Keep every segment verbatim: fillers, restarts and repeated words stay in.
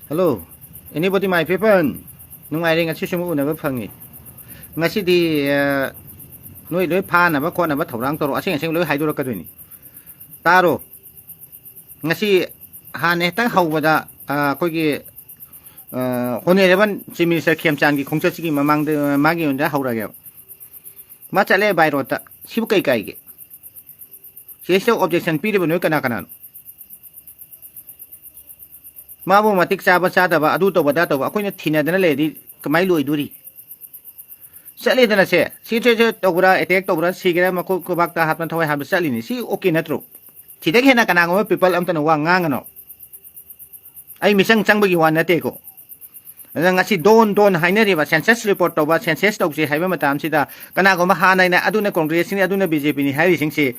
Hello, anybody my people? ꯅꯨꯡꯉꯥꯏꯔꯦ, ꯉꯁꯤ ꯁꯨꯝ ꯎꯅꯕ ꯐꯪꯉꯤ꯫ ꯉꯁꯤꯗꯤ, ꯑ, ꯅꯣꯏ ꯂꯣꯏ ꯐꯥꯅꯕ ꯈꯣꯠꯅꯕ ꯊꯧꯔꯥꯡ ꯇꯧꯔꯣ, ꯑꯁꯦꯡ ꯑꯁꯦꯡ ꯂꯣꯏ ꯍꯥꯏꯗꯣꯔꯛꯀꯗꯣꯏꯅꯤ꯫ ꯇꯥꯔꯣ, ꯉꯁꯤ ꯍꯥꯟꯅ ꯍꯦꯛꯇ ꯍꯧꯕꯗ, ꯑ, ꯑꯩꯈꯣꯏꯒꯤ, ꯑ, Honourable Chief Minister ꯈꯦꯝꯆꯥꯟꯒꯤ ꯈꯣꯡꯆꯠꯁꯤꯒꯤ ꯃꯃꯥꯡꯗ, ꯃꯥꯒꯤ ꯑꯣꯏꯅ ꯍꯧꯔꯒꯦꯕ꯫ ꯃꯥ ꯆꯠꯂꯦ by roadꯇ, ꯁꯤꯕꯨ ꯀꯩ ꯀꯥꯏꯒꯦ? ꯁꯤꯗꯩꯁꯤꯗ objection ꯄꯤꯔꯤꯕ ꯅꯣꯏ ꯀꯅꯥ ꯀꯅꯥꯅꯣ? ꯃꯥꯕꯨ ꯃꯇꯤꯛ ꯆꯥꯕ ꯆꯥꯗꯕ, ꯑꯗꯨ ꯇꯧꯕ ꯑꯗꯥ ꯇꯧꯕ, ꯑꯩꯈꯣꯏꯅ ꯊꯤꯅꯗꯅ ꯂꯩꯔꯗꯤ ꯀꯃꯥꯏꯅ ꯂꯣꯏꯗꯣꯔꯤ? ꯆꯠꯂꯦꯗꯅ ꯁꯦ, ꯁꯤ ꯁꯦ ꯁꯦ ꯇꯧꯕ꯭ꯔꯥ, attack ꯇꯧꯕ꯭ꯔꯥ, ꯁꯤꯒꯦꯔꯥ, ꯃꯈꯨꯠ ꯈꯨꯕꯥꯛꯇ ꯍꯥꯞꯇꯅ ꯊꯋꯥꯏ ꯍꯥꯞꯇꯅ ꯆꯠꯂꯤꯅꯤ꯫ ꯁꯤ okay ꯅꯠꯇ꯭ꯔꯣ? ꯁꯤꯗꯒꯤ ꯍꯦꯟꯅ ꯀꯅꯥꯒꯨꯝꯕ people ꯑꯝꯇꯅ ꯋꯥ ꯉꯥꯡꯒꯅꯣ꯫ ꯑꯩ ꯃꯤꯆꯪ ꯆꯪꯕꯒꯤ ꯋꯥ ꯅꯠꯇꯦꯀꯣ꯫ ꯑꯗꯨꯅ ꯉꯁꯤ ꯗꯣꯟ ꯗꯣꯟ ꯍꯥꯏꯅꯔꯤꯕ, census report ꯇꯧꯕ, census ꯇꯧꯁꯦ ꯍꯥꯏꯕ ꯃꯇꯝꯁꯤꯗ, ꯀꯅꯥꯒꯨꯝꯕ ꯍꯥꯟꯅ ꯑꯩꯅ ꯑꯗꯨꯅ ꯀꯣꯡꯒ꯭ꯔꯦꯁꯁꯤꯅꯤ, ꯑꯗꯨꯅ ꯕꯤ ꯖꯦ ꯄꯤꯅꯤ ꯍꯥꯏꯔꯤꯁꯤꯡꯁꯤ,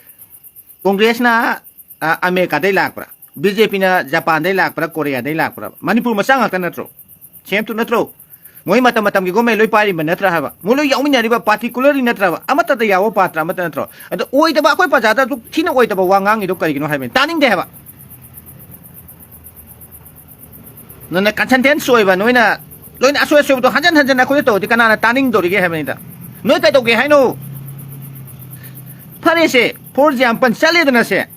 ꯀꯣꯡꯒ꯭ꯔꯦꯁꯅ, ꯑ, ꯑꯃꯦꯔꯤꯀꯥꯗꯩ ꯂꯥꯛꯄ꯭ꯔꯥ? ꯕꯤ ꯖꯦ ꯄꯤꯅ ꯖꯄꯥꯟꯗꯩ ꯂꯥꯛꯄ꯭ꯔꯥ? ꯀꯣꯔꯤꯌꯥꯗꯩ ꯂꯥꯛꯄ꯭ꯔꯥ? ꯃꯅꯤꯄꯨꯔ ꯃꯆꯥ ꯉꯥꯛꯇ ꯅꯠꯇ꯭ꯔꯣ? ꯁꯦꯝꯇꯨ ꯅꯠꯇ꯭ꯔꯣ? ꯃꯣꯏ ꯃꯇꯝ ꯃꯇꯝꯒꯤ government ꯂꯣꯏ ꯄꯥꯏꯔꯤꯕ ꯅꯠꯇ꯭ꯔꯥ ꯍꯥꯏꯕ? ꯃꯣꯏ ꯂꯣꯏ ꯌꯥꯎꯃꯤꯟꯅꯔꯤꯕ particularly ꯅꯠꯇ꯭ꯔꯕ? ꯑꯃꯠꯇꯗ ꯌꯥꯎꯕ ꯄꯥꯇ꯭ꯔ ꯑꯃꯠꯇ ꯅꯠꯇ꯭ꯔꯣ? ꯑꯗꯣ ꯑꯣꯏꯗꯕ ꯑꯩꯈꯣꯏ ꯄ꯭ꯔꯖꯥꯗ ꯑꯗꯨꯛ ꯊꯤꯅ ꯑꯣꯏꯗꯕ ꯋꯥ ꯉꯥꯡꯉꯤꯗꯣ ꯀꯔꯤꯒꯤꯅꯣ ꯍꯥꯏꯕꯅꯤ? ꯇꯥꯅꯤꯡꯗꯦ ꯍꯥꯏꯕ꯫ ꯅꯣꯏꯅ consultants ꯑꯣꯏꯕ, ꯅꯣꯏꯅ ꯂꯣꯏꯅ ꯑꯁꯣꯏ ꯑꯁꯣꯏꯕꯗꯣ ꯍꯟꯖꯟ ꯍꯟꯖꯟ ꯑꯩꯈꯣꯏꯗ ꯇꯧꯔꯗꯤ ꯀꯅꯥꯅ ꯇꯥꯅꯤꯡꯗꯧꯔꯤꯒꯦ ꯍꯥꯏꯕꯅꯤꯗ? ꯅꯣꯏ ꯀꯩꯗꯧꯒꯦ ꯍꯥꯏꯅꯣ? ꯐꯔꯦꯁꯦ, for example ꯆꯠꯂꯦꯗꯅ ꯁꯦ,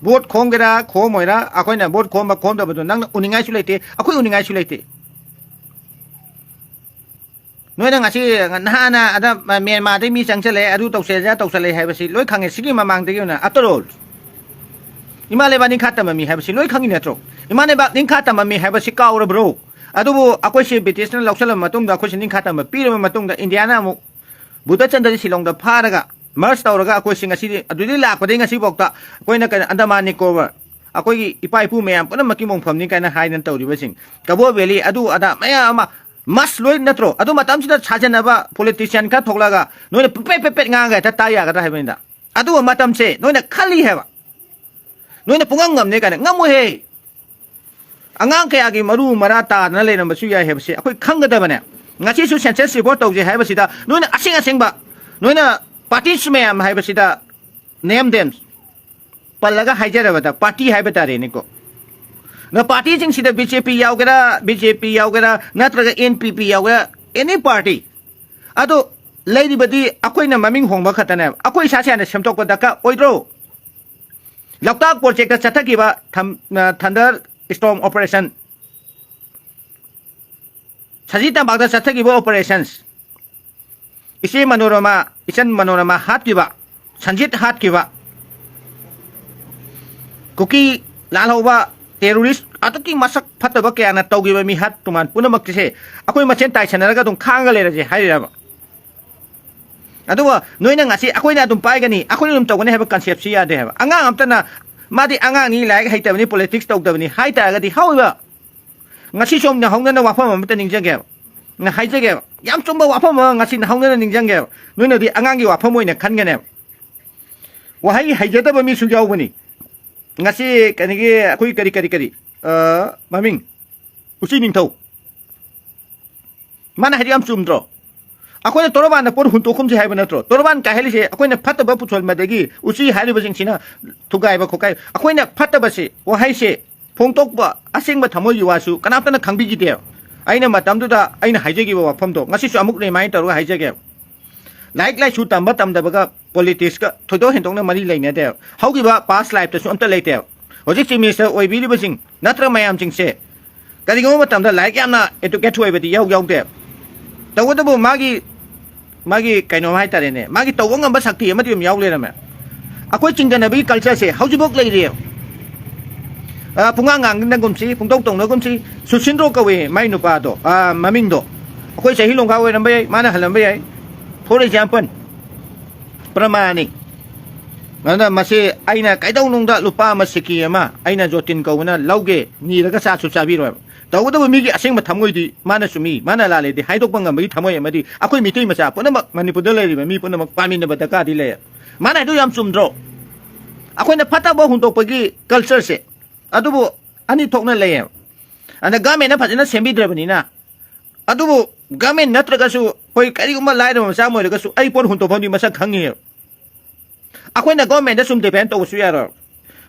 vote ꯈꯣꯝꯒꯦꯔꯥ ꯈꯣꯝꯃꯣꯏꯔꯥ, ꯑꯩꯈꯣꯏꯅ vote ꯈꯣꯝꯕ ꯈꯣꯝꯗꯕꯗꯣ ꯅꯪꯅ ꯎꯅꯤꯡꯉꯥꯏꯁꯨ ꯂꯩꯇꯦ, ꯑꯩꯈꯣꯏ ꯎꯅꯤꯡꯉꯥꯏꯁꯨ ꯂꯩꯇꯦ꯫ ꯅꯣꯏꯅ ꯉꯁꯤ ꯅꯍꯥꯟꯅ ꯑꯗ ꯃ꯭ꯌꯥꯟꯃꯥꯔꯗꯩ ꯃꯤ ꯆꯪꯁꯜꯂꯛꯑꯦ, ꯑꯗꯨ ꯇꯧꯁꯜꯂꯦ, ꯑꯗꯥ ꯇꯧꯁꯜꯂꯦ ꯍꯥꯏꯕꯁꯤ ꯂꯣꯏ ꯈꯪꯉꯦ꯫ ꯁꯤꯒꯤ ꯃꯃꯥꯡꯗꯒꯤ ꯑꯣꯏꯅ after all ꯏꯃꯥ ꯂꯩꯕꯥꯛ ꯅꯤꯡꯈꯥ ꯇꯝꯕ ꯃꯤ ꯍꯥꯏꯕꯁꯤ ꯂꯣꯏ ꯈꯪꯉꯤ ꯅꯠꯇ꯭ꯔꯣ? ꯏꯃꯥ ꯂꯩꯕꯥꯛ ꯅꯤꯡꯈꯥ ꯇꯝꯕ ꯃꯤ ꯍꯥꯏꯕꯁꯤ ꯀꯥꯎꯔꯕ꯭ꯔꯣ? ꯑꯗꯨꯕꯨ ꯑꯩꯈꯣꯏꯁꯤ ꯕ꯭ꯔꯤꯇꯤꯁꯅ ꯂꯧꯁꯤꯜꯂꯕ ꯃꯇꯨꯡꯗ, ꯑꯩꯈꯣꯏꯁꯤ ꯅꯤꯡꯈꯥ ꯇꯝꯕ ꯄꯤꯔꯕ ꯃꯇꯨꯡꯗ, ꯏꯟꯗꯤꯌꯥꯅ ꯑꯃꯨꯛ ꯕꯨꯙ ꯆꯟꯗ꯭ꯔ ꯁꯤꯂꯣꯡꯗ ꯐꯥꯔꯒ merge ꯇꯧꯔꯒ, ꯑꯩꯈꯣꯏꯁꯤ ꯉꯁꯤꯗꯤ, ꯑꯗꯨꯗꯩ ꯂꯥꯛꯄꯗꯒꯤ ꯉꯁꯤꯐꯥꯎꯗ ꯑꯩꯈꯣꯏꯅ ꯀꯩꯅꯣ, ꯑꯟꯗꯃꯥꯟ ꯅꯤꯀꯣꯕꯔ, ꯑꯩꯈꯣꯏꯒꯤ ꯏꯄꯥ ꯏꯄꯨ ꯃꯌꯥꯝ ꯄꯨꯝꯅꯃꯛꯀꯤ ꯃꯣꯡꯐꯝꯅꯤ ꯀꯥꯏꯅ ꯍꯥꯏꯗꯅ ꯇꯧꯔꯤꯕꯁꯤꯡ, ꯀꯕꯣ ꯚꯦꯂꯤ, ꯑꯗꯨ ꯑꯗꯥ ꯃꯌꯥꯝ ꯑꯃ, ꯃꯁ ꯂꯣꯏ ꯅꯠꯇ꯭ꯔꯣ? ꯑꯗꯨ ꯃꯇꯝꯁꯤꯗ ꯁꯥꯖꯟꯅꯕ politician ꯈꯔ ꯊꯣꯛꯂꯛꯑꯒ ꯅꯣꯏꯅ ꯄꯦꯄꯦꯠ ꯄꯦꯄꯦꯠ ꯉꯥꯡꯉꯒ ꯍꯦꯛꯇ ꯇꯥ ꯌꯥꯒꯗ꯭ꯔꯥ ꯍꯥꯏꯕꯅꯤꯗ꯫ ꯑꯗꯨꯒ ꯃꯇꯝꯁꯦ ꯅꯣꯏꯅ ꯈꯜꯂꯤ ꯍꯥꯏꯕ꯫ ꯅꯣꯏꯅ ꯄꯨꯡꯉꯝ ꯉꯝꯅꯦ ꯀꯥꯏꯅ, ꯉꯝꯃꯣꯏꯍꯦ꯫ ꯑꯉꯥꯡ ꯀꯌꯥꯒꯤ ꯃꯔꯨ ꯃꯔꯥ ꯇꯥꯗꯅ ꯂꯩꯔꯝꯕꯁꯨ ꯌꯥꯏ ꯍꯥꯏꯕꯁꯦ ꯑꯩꯈꯣꯏ ꯈꯪꯒꯗꯕꯅꯦ꯫ ꯉꯁꯤꯁꯨ census report ꯇꯧꯁꯦ ꯍꯥꯏꯕꯁꯤꯗ ꯅꯣꯏꯅ ꯑꯁꯦꯡ ꯑꯁꯦꯡꯕ, ꯅꯣꯏꯅ parties ꯃꯌꯥꯝ ꯍꯥꯏꯕꯁꯤꯗ, name them, ꯄꯜꯂꯒ ꯍꯥꯏꯖꯔꯕꯗ, party ꯍꯥꯏꯕ ꯇꯥꯔꯦꯅꯦꯀꯣ꯫ ꯅ ꯄꯥꯔꯇꯤꯁꯤꯡꯁꯤꯗ ꯕꯤ ꯖꯦ ꯄꯤ ꯌꯥꯎꯒꯦꯔꯥ, ꯕꯤ ꯖꯦ ꯄꯤ ꯌꯥꯎꯒꯦꯔꯥ, ꯅꯠꯇ꯭ꯔꯒ ꯑꯦꯟ ꯄꯤ ꯄꯤ ꯌꯥꯎꯒꯦꯔꯥ, ꯑꯦꯅꯤ ꯄꯥꯔꯇꯤ, ꯑꯗꯣ ꯂꯩꯔꯤꯕꯗꯤ ꯑꯩꯈꯣꯏꯅ ꯃꯃꯤꯡ ꯍꯣꯡꯕ ꯈꯛꯇꯅꯦꯕ꯫ ꯑꯩꯈꯣꯏ ꯏꯁꯥ ꯏꯁꯥꯅ ꯁꯦꯝꯗꯣꯛꯄ ꯗꯔꯀꯥꯔ ꯑꯣꯏꯗ꯭ꯔꯣ? ꯂꯣꯛꯇꯥꯛ ꯄ꯭ꯔꯣꯖꯦꯛꯇ ꯆꯠꯊꯈꯤꯕ ꯊꯟꯗꯔ ꯏꯁꯇꯣꯝ ꯑꯣꯄꯔꯦꯁꯟ, ꯁꯖꯤ ꯇꯝꯄꯥꯛꯇ ꯆꯠꯊꯈꯤꯕ ꯑꯣꯄꯔꯦꯁꯟꯁ, ꯏꯆꯦ ꯃꯅꯣꯔꯃꯥ, ꯏꯆꯟ ꯃꯅꯣꯔꯃꯥ ꯍꯥꯠꯈꯤꯕ, ꯁꯟꯖꯤꯠ ꯍꯥꯠꯈꯤꯕ, ꯀꯨꯀꯤ ꯂꯥꯜꯍꯧꯕ, ꯇꯦꯔꯣꯔꯤꯁ ꯑꯗꯨꯛꯀꯤ ꯃꯁꯛ ꯐꯠꯇꯕ ꯀꯌꯥꯅ ꯇꯧꯈꯤꯕ ꯃꯤꯍꯥꯠ ꯇꯨꯃꯥꯟ ꯄꯨꯝꯅꯃꯛꯀꯤꯁꯦ ꯑꯩꯈꯣꯏ ꯃꯁꯦꯟ ꯇꯥꯏꯁꯟꯅꯔꯒ ꯑꯗꯨꯝ ꯈꯥꯡꯉꯒ ꯂꯩꯔꯁꯦ ꯍꯥꯏꯔꯤꯔꯕ? ꯑꯗꯨꯒ ꯅꯣꯏꯅ ꯉꯁꯤ ꯑꯩꯈꯣꯏꯅ ꯑꯗꯨꯝ ꯄꯥꯏꯒꯅꯤ, ꯑꯩꯈꯣꯏꯅ ꯑꯗꯨꯝ ꯇꯧꯒꯅꯤ ꯍꯥꯏꯕ ꯀꯟꯁꯦꯞꯁꯤ ꯌꯥꯗꯦ ꯍꯥꯏꯕ꯫ ꯑꯉꯥꯡ ꯑꯝꯇꯅ, "ꯃꯥꯗꯤ ꯑꯉꯥꯡꯅꯤ, ꯂꯥꯏꯔꯤꯛ ꯍꯩꯇꯕꯅꯤ, ꯄꯣꯂꯤꯇꯤꯛꯁ ꯇꯧꯗꯕꯅꯤ" ꯍꯥꯏ ꯇꯥꯔꯒꯗꯤ, ꯍꯧꯔꯤꯕ, ꯉꯁꯤ ꯁꯣꯝꯅ ꯍꯧꯅꯅ ꯋꯥꯐꯝ ꯑꯃꯇ ꯅꯤꯡꯖꯒꯦꯕ, ꯅ ꯍꯥꯏꯖꯒꯦꯕ, ꯌꯥꯝ ꯆꯨꯝꯕ ꯋꯥꯐꯝ ꯑꯃ ꯉꯁꯤ ꯅꯍꯧꯅꯅ ꯅꯤꯡꯁꯤꯡꯒꯦꯕ꯫ ꯅꯣꯏꯅꯗꯤ ꯑꯉꯥꯡꯒꯤ ꯋꯥꯐꯝ ꯑꯣꯏꯅ ꯈꯟꯒꯅꯦꯕ꯫ ꯋꯥꯍꯩ ꯍꯩꯖꯗꯕ ꯃꯤꯁꯨ ꯌꯥꯎꯕꯅꯤ꯫ ꯉꯁꯤ ꯀꯩꯅꯣꯒꯤ ꯑꯩꯈꯣꯏ ꯀꯔꯤ, ꯀꯔꯤ, ꯀꯔꯤ, ꯑ, ꯃꯃꯤꯡ, ꯎꯆꯤ ꯅꯤꯡꯊꯧ, ꯃꯥꯅ ꯍꯥꯏꯗꯤ ꯌꯥꯝ ꯆꯨꯝꯗ꯭ꯔꯣ? ꯑꯩꯈꯣꯏꯅ ꯇꯣꯔꯕꯥꯟꯗ ꯄꯣꯠ ꯍꯨꯟꯇꯣꯛꯈꯨꯝꯁꯤ ꯍꯥꯏꯕ ꯅꯠꯇ꯭ꯔꯣ? ꯇꯣꯔꯕꯥꯟ ꯀꯥꯏꯍꯜꯂꯤꯁꯦ ꯑꯩꯈꯣꯏꯅ ꯐꯠꯇꯕ ꯄꯨꯊꯣꯟꯕꯗꯒꯤ ꯎꯆꯤ ꯍꯥꯏꯔꯤꯕꯁꯤꯡꯁꯤꯅ ꯊꯨꯒꯥꯏꯕ ꯈꯣꯠꯀꯥꯏ, ꯑꯩꯈꯣꯏꯅ ꯐꯠꯇꯕꯁꯦ, ꯋꯥꯍꯩꯁꯦ ꯐꯣꯡꯗꯣꯛꯄ, ꯑꯁꯦꯡꯕ ꯊꯃꯣꯏꯒꯤ ꯋꯥꯁꯨ ꯀꯅꯥꯝꯇꯅ ꯈꯪꯕꯤꯈꯤꯗꯦꯕ꯫ ꯑꯩꯅ ꯃꯇꯝꯗꯨꯗ ꯑꯩꯅ ꯍꯥꯏꯖꯈꯤꯕ ꯋꯥꯐꯝꯗꯣ ꯉꯁꯤꯁꯨ ꯑꯃꯨꯛ ꯔꯤꯃꯥꯏꯟ ꯇꯧꯔꯒ ꯍꯥꯏꯖꯒꯦꯕ꯫ ꯂꯥꯏꯔꯤꯛ ꯂꯥꯏꯁꯨ ꯇꯝꯕ ꯇꯝꯗꯕꯒ ꯄꯣꯂꯤꯇꯤꯛꯁꯀ ꯊꯣꯏꯗꯣꯛ ꯍꯦꯟꯗꯣꯛꯅ ꯃꯔꯤ ꯂꯩꯅꯗꯦꯕ꯫ ꯍꯧꯈꯤꯕ ꯄꯥꯁ ꯂꯥꯏꯐꯇꯁꯨ ꯑꯝꯇ ꯂꯩꯇꯦꯕ꯫ ꯍꯧꯖꯤꯛ ꯆꯤꯐ ꯃꯤꯅꯤꯁꯇꯔ ꯑꯣꯏꯕꯤꯔꯤꯕꯁꯤꯡ ꯅꯠꯇ꯭ꯔꯒ ꯃꯌꯥꯝꯁꯤꯡꯁꯦ ꯀꯔꯤꯒꯨꯝꯕ ꯃꯇꯝꯗ ꯂꯥꯏꯔꯤꯛ ꯌꯥꯝꯅ ꯑꯦꯗꯨꯀꯦꯠ ꯑꯣꯏꯕꯗꯤ ꯌꯥꯎ ꯌꯥꯎꯗꯦꯕ꯫ ꯇꯧꯕꯇꯕꯨ ꯃꯥꯒꯤ, ꯃꯥꯒꯤ ꯀꯩꯅꯣ ꯍꯥꯏꯇꯥꯔꯦꯅꯦ, ꯃꯥꯒꯤ ꯇꯧꯕ ꯉꯝꯕ ꯁꯛꯇꯤ ꯑꯃꯗꯤ ꯑꯗꯨꯝ ꯌꯥꯎ ꯂꯩꯔꯝꯃꯦ꯫ ꯑꯩꯈꯣꯏ ꯆꯤꯡꯗꯅꯕꯒꯤ ꯀꯜꯆꯔꯁꯦ ꯍꯧꯖꯤꯛꯐꯥꯎ ꯂꯩꯔꯤꯑꯕ꯫ ꯑ, ꯄꯨꯡꯉꯥꯡ ꯉꯥꯡꯅꯒꯨꯝꯁꯤ, ꯄꯨꯡꯇꯧ ꯇꯧꯅꯒꯨꯝꯁꯤ, ꯁꯨꯁꯤꯟꯗ꯭ꯔꯣ ꯀꯧꯋꯦ ꯃꯥꯏ ꯅꯨꯄꯥꯗꯣ, ꯑ, ꯃꯃꯤꯡꯗꯣ꯫ ꯑꯩꯈꯣꯏ ꯆꯍꯤ ꯂꯣꯡꯒꯥ ꯑꯣꯏꯔꯝꯕ ꯌꯥꯏ, ꯃꯥꯅ ꯍꯜꯂꯝꯕ ꯌꯥꯏ꯫ For example, ꯄ꯭ꯔꯃꯥꯅꯤ꯫ ꯑꯗꯨꯅ ꯃꯁꯤ ꯑꯩꯅ ꯀꯩꯗꯧꯅꯨꯡꯗ ꯂꯨꯄꯥ ꯑꯃ ꯁꯤꯀꯤ ꯑꯃ ꯑꯩꯅ ꯖꯣꯇꯤꯟ ꯀꯧꯕꯅ ꯂꯧꯒꯦ, ꯅꯤꯔꯒ ꯆꯥꯁꯨ ꯆꯥꯕꯤꯔꯣꯏꯕ꯫ ꯇꯧꯕꯇꯕꯨ ꯃꯤꯒꯤ ꯑꯁꯦꯡꯕ ꯊꯃꯣꯏꯗꯤ ꯃꯥꯅ ꯆꯨꯝꯃꯤ, ꯃꯥꯅ ꯂꯥꯜꯂꯦꯗꯤ ꯍꯥꯏꯗꯣꯛꯄ ꯉꯝꯕꯒꯤ ꯊꯃꯣꯏ ꯑꯃꯗꯤ ꯑꯩꯈꯣꯏ ꯃꯤꯇꯩ ꯃꯆꯥ ꯄꯨꯝꯅꯃꯛ, ꯃꯅꯤꯄꯨꯔꯗ ꯂꯩꯔꯤꯕ ꯃꯤ ꯄꯨꯝꯅꯃꯛ ꯄꯥꯃꯤꯟꯅꯕ ꯗꯔꯀꯥꯔꯗꯤ ꯂꯩ꯫ ꯃꯥꯅ ꯍꯥꯏꯗꯣ ꯌꯥꯝ ꯆꯨꯝꯗ꯭ꯔꯣ? ꯑꯩꯈꯣꯏꯅ ꯐꯠꯇꯕ ꯍꯨꯟꯗꯣꯛꯄꯒꯤ ꯀꯜꯆꯔꯁꯦ, ꯑꯗꯨꯕꯨ ꯑꯅꯤ ꯊꯣꯛꯅ ꯂꯩꯌꯦꯕ꯫ ꯑꯗ ꯒꯃꯦꯟꯅ ꯐꯖꯅ ꯁꯦꯝꯕꯤꯗ꯭ꯔꯕꯅꯤꯅ, ꯑꯗꯨꯕꯨ ꯒꯃꯦꯟ ꯅꯠꯇ꯭ꯔꯒꯁꯨ ꯑꯩꯈꯣꯏ ꯀꯔꯤꯒꯨꯝꯕ ꯂꯥꯏꯔꯕ ꯃꯆꯥ ꯑꯃ ꯑꯣꯏꯔꯒꯁꯨ ꯑꯩ ꯄꯣꯠ ꯍꯨꯟꯗꯣꯛꯐꯝꯗꯤ ꯃꯁꯛ ꯈꯪꯉꯤꯑꯕ꯫ ꯑꯩꯈꯣꯏꯅ ꯒꯣꯔꯃꯦꯟꯗ ꯁꯨꯝ ꯗꯤꯄꯦꯟ ꯇꯧꯕꯁꯨ ꯌꯥꯔꯣꯏ꯫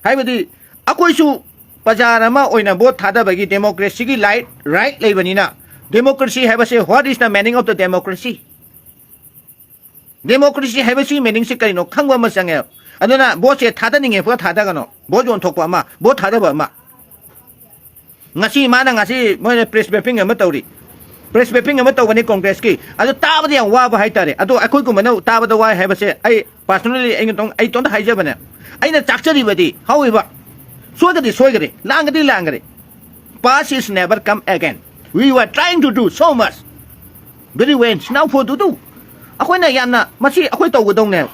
ꯍꯥꯏꯕꯗꯤ ꯑꯩꯈꯣꯏꯁꯨ ꯄ꯭ꯔꯖꯥ ꯑꯃ ꯑꯣꯏꯅ ꯚꯣꯠ ꯊꯥꯗꯕꯒꯤ democracy ꯒꯤ ꯂꯥꯏꯠ ꯔꯥꯏꯠ ꯂꯩꯕꯅꯤꯅ, democracy ꯍꯥꯏꯕꯁꯦ, what is the meaning of the democracy? Democracy ꯍꯥꯏꯕꯁꯤꯒꯤ meaning ꯁꯤ ꯀꯔꯤꯅꯣ ꯈꯪꯕ ꯑꯃ ꯆꯪꯉꯦ꯫ ꯑꯗꯨꯅ ꯚꯣꯠꯁꯦ ꯊꯥꯗꯅꯤꯡꯉꯦ ꯚꯣꯠ ꯊꯥꯗꯒꯅꯣ, ꯚꯣꯠ ꯌꯣꯟꯊꯣꯛꯄ ꯑꯃ, ꯚꯣꯠ ꯊꯥꯗꯕ ꯑꯃ꯫ ꯉꯁꯤ ꯃꯥꯅ ꯉꯁꯤ ꯃꯣꯏꯅ press briefing ꯑꯃ ꯇꯧꯔꯤ꯫ Press briefing ꯑꯃ ꯇꯧꯕꯅꯤ ꯀꯣꯡꯒ꯭ꯔꯦꯁꯀꯤ꯫ ꯑꯗꯨ ꯇꯥꯕꯗ ꯌꯥꯝ ꯋꯥꯕ ꯍꯥꯏꯇꯥꯔꯦ꯫ ꯑꯗꯣ ꯑꯩꯈꯣꯏꯒꯨꯝꯕꯅ ꯇꯥꯕꯗ ꯋꯥꯏ ꯍꯥꯏꯕꯁꯦ ꯑꯩ personally ꯑꯩ ꯏꯇꯣꯝ-, ꯑꯩ ꯏꯇꯣꯝꯇ ꯍꯥꯏꯖꯕꯅꯦ꯫ ꯑꯩꯅ ꯆꯥꯛꯆꯔꯤꯕꯗꯤ ꯍꯧꯔꯤꯕ, ꯁꯣꯏꯒꯗꯤ ꯁꯣꯏꯒꯔꯦ, ꯂꯥꯟꯒꯗꯤ ꯂꯥꯟꯒꯔꯦ꯫ Past is never come again. We were trying to do so much. Very well. Now for to do. ꯑꯩꯈꯣꯏꯅ ꯌꯥꯝꯅ ꯃꯁꯤ ꯑꯩꯈꯣꯏ ꯇꯧꯒꯗꯧꯅꯦꯕ꯫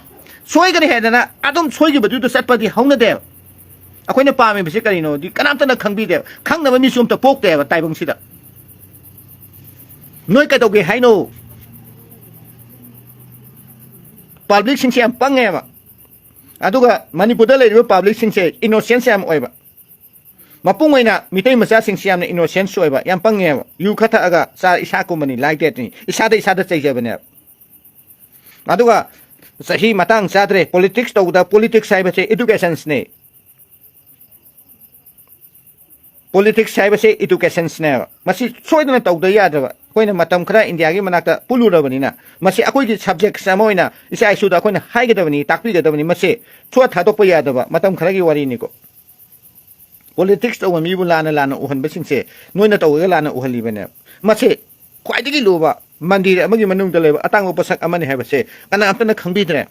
ꯁꯣꯏꯒꯅꯤ ꯍꯥꯏꯗꯅ ꯑꯗꯨꯝ ꯁꯣꯏꯈꯤꯕꯗꯨꯗ ꯆꯠꯄꯗꯤ ꯍꯧꯅꯗꯦꯕ꯫ ꯑꯩꯈꯣꯏꯅ ꯄꯥꯝꯃꯤꯕꯁꯤ ꯀꯔꯤꯅꯣꯗꯤ ꯀꯅꯥꯝꯇꯅ ꯈꯪꯕꯤꯗꯦꯕ꯫ ꯈꯪꯅꯕ ꯃꯤꯁꯨ ꯑꯝꯇ ꯄꯣꯛꯇꯦꯕ ꯇꯥꯏꯕꯪꯁꯤꯗ꯫ ꯅꯣꯏ ꯀꯩꯗꯧꯒꯦ ꯍꯥꯏꯅꯣ? Public ꯁꯤꯡꯁꯦ ꯌꯥꯝ ꯄꯪꯉꯦꯕ꯫ ꯑꯗꯨꯒ ꯃꯅꯤꯄꯨꯔꯗ ꯂꯩꯔꯤꯕ public ꯁꯤꯡꯁꯦ innocent ꯌꯥꯝ ꯑꯣꯏꯕ꯫ ꯃꯄꯨꯡ ꯑꯣꯏꯅ ꯃꯤꯇꯩ ꯃꯆꯥꯁꯤꯡꯁꯤ ꯌꯥꯝꯅ innocent ꯑꯣꯏꯕ, ꯌꯥꯝ ꯄꯪꯉꯦꯕ꯫ ꯌꯨ ꯈꯔ ꯊꯛꯑꯒ ꯆꯥ ꯏꯁꯥ ꯀꯨꯝꯕꯅꯤ, ꯂꯥꯏ ꯗꯦꯠꯅꯤ, ꯏꯁꯥꯗ ꯏꯁꯥꯗ ꯆꯩꯖꯕꯅꯦꯕ꯫ ꯑꯗꯨꯒ ꯆꯍꯤ ꯃꯇꯥꯡ ꯆꯥꯗ꯭ꯔꯦ꯫ Politics ꯇꯧꯕꯗ, politics ꯍꯥꯏꯕꯁꯦ education ꯅꯦ꯫ Politics ꯍꯥꯏꯕꯁꯦ education ꯅꯦꯕ꯫ ꯃꯁꯤ ꯁꯣꯏꯗꯅ ꯇꯧꯗ ꯌꯥꯗ꯭ꯔꯕ꯫ ꯑꯩꯈꯣꯏꯅ ꯃꯇꯝ ꯈꯔ ꯏꯟꯗꯤꯌꯥꯒꯤ ꯃꯅꯥꯛꯇ ꯄꯨꯜꯂꯨꯔꯕꯅꯤꯅ, ꯃꯁꯤ ꯑꯩꯈꯣꯏꯒꯤ subject ꯑꯃ ꯑꯣꯏꯅ ꯏꯆꯥ ꯏꯁꯨꯗ ꯑꯩꯈꯣꯏꯅ ꯍꯥꯏꯒꯗꯕꯅꯤ, ꯇꯥꯛꯄꯤꯒꯗꯕꯅꯤ꯫ ꯃꯁꯤ ꯁꯨꯡꯊꯥ ꯊꯥꯗꯣꯛꯄ ꯌꯥꯗꯕ ꯃꯇꯝ ꯈꯔꯒꯤ ꯋꯥꯔꯤꯅꯤꯀꯣ꯫ Politics ꯇꯧꯕ ꯃꯤꯕꯨ ꯂꯥꯟꯅ ꯂꯥꯟꯅ ꯎꯍꯟꯕꯁꯤꯡꯁꯦ ꯅꯣꯏꯅ ꯇꯧꯔꯒ ꯂꯥꯟꯅ ꯎꯍꯜꯂꯤꯕꯅꯦ꯫ ꯃꯁꯤ ꯈ꯭ꯋꯥꯏꯗꯒꯤ ꯂꯨꯕ ꯃꯟꯗꯤꯔ ꯑꯃꯒꯤ ꯃꯅꯨꯡꯗ ꯂꯩꯕ ꯑꯇꯥꯡꯕ ꯄꯣꯠꯁꯛ ꯑꯃꯅꯤ ꯍꯥꯏꯕꯁꯦ ꯀꯅꯥꯝꯇꯅ ꯈꯪꯕꯤꯗ꯭ꯔꯦ꯫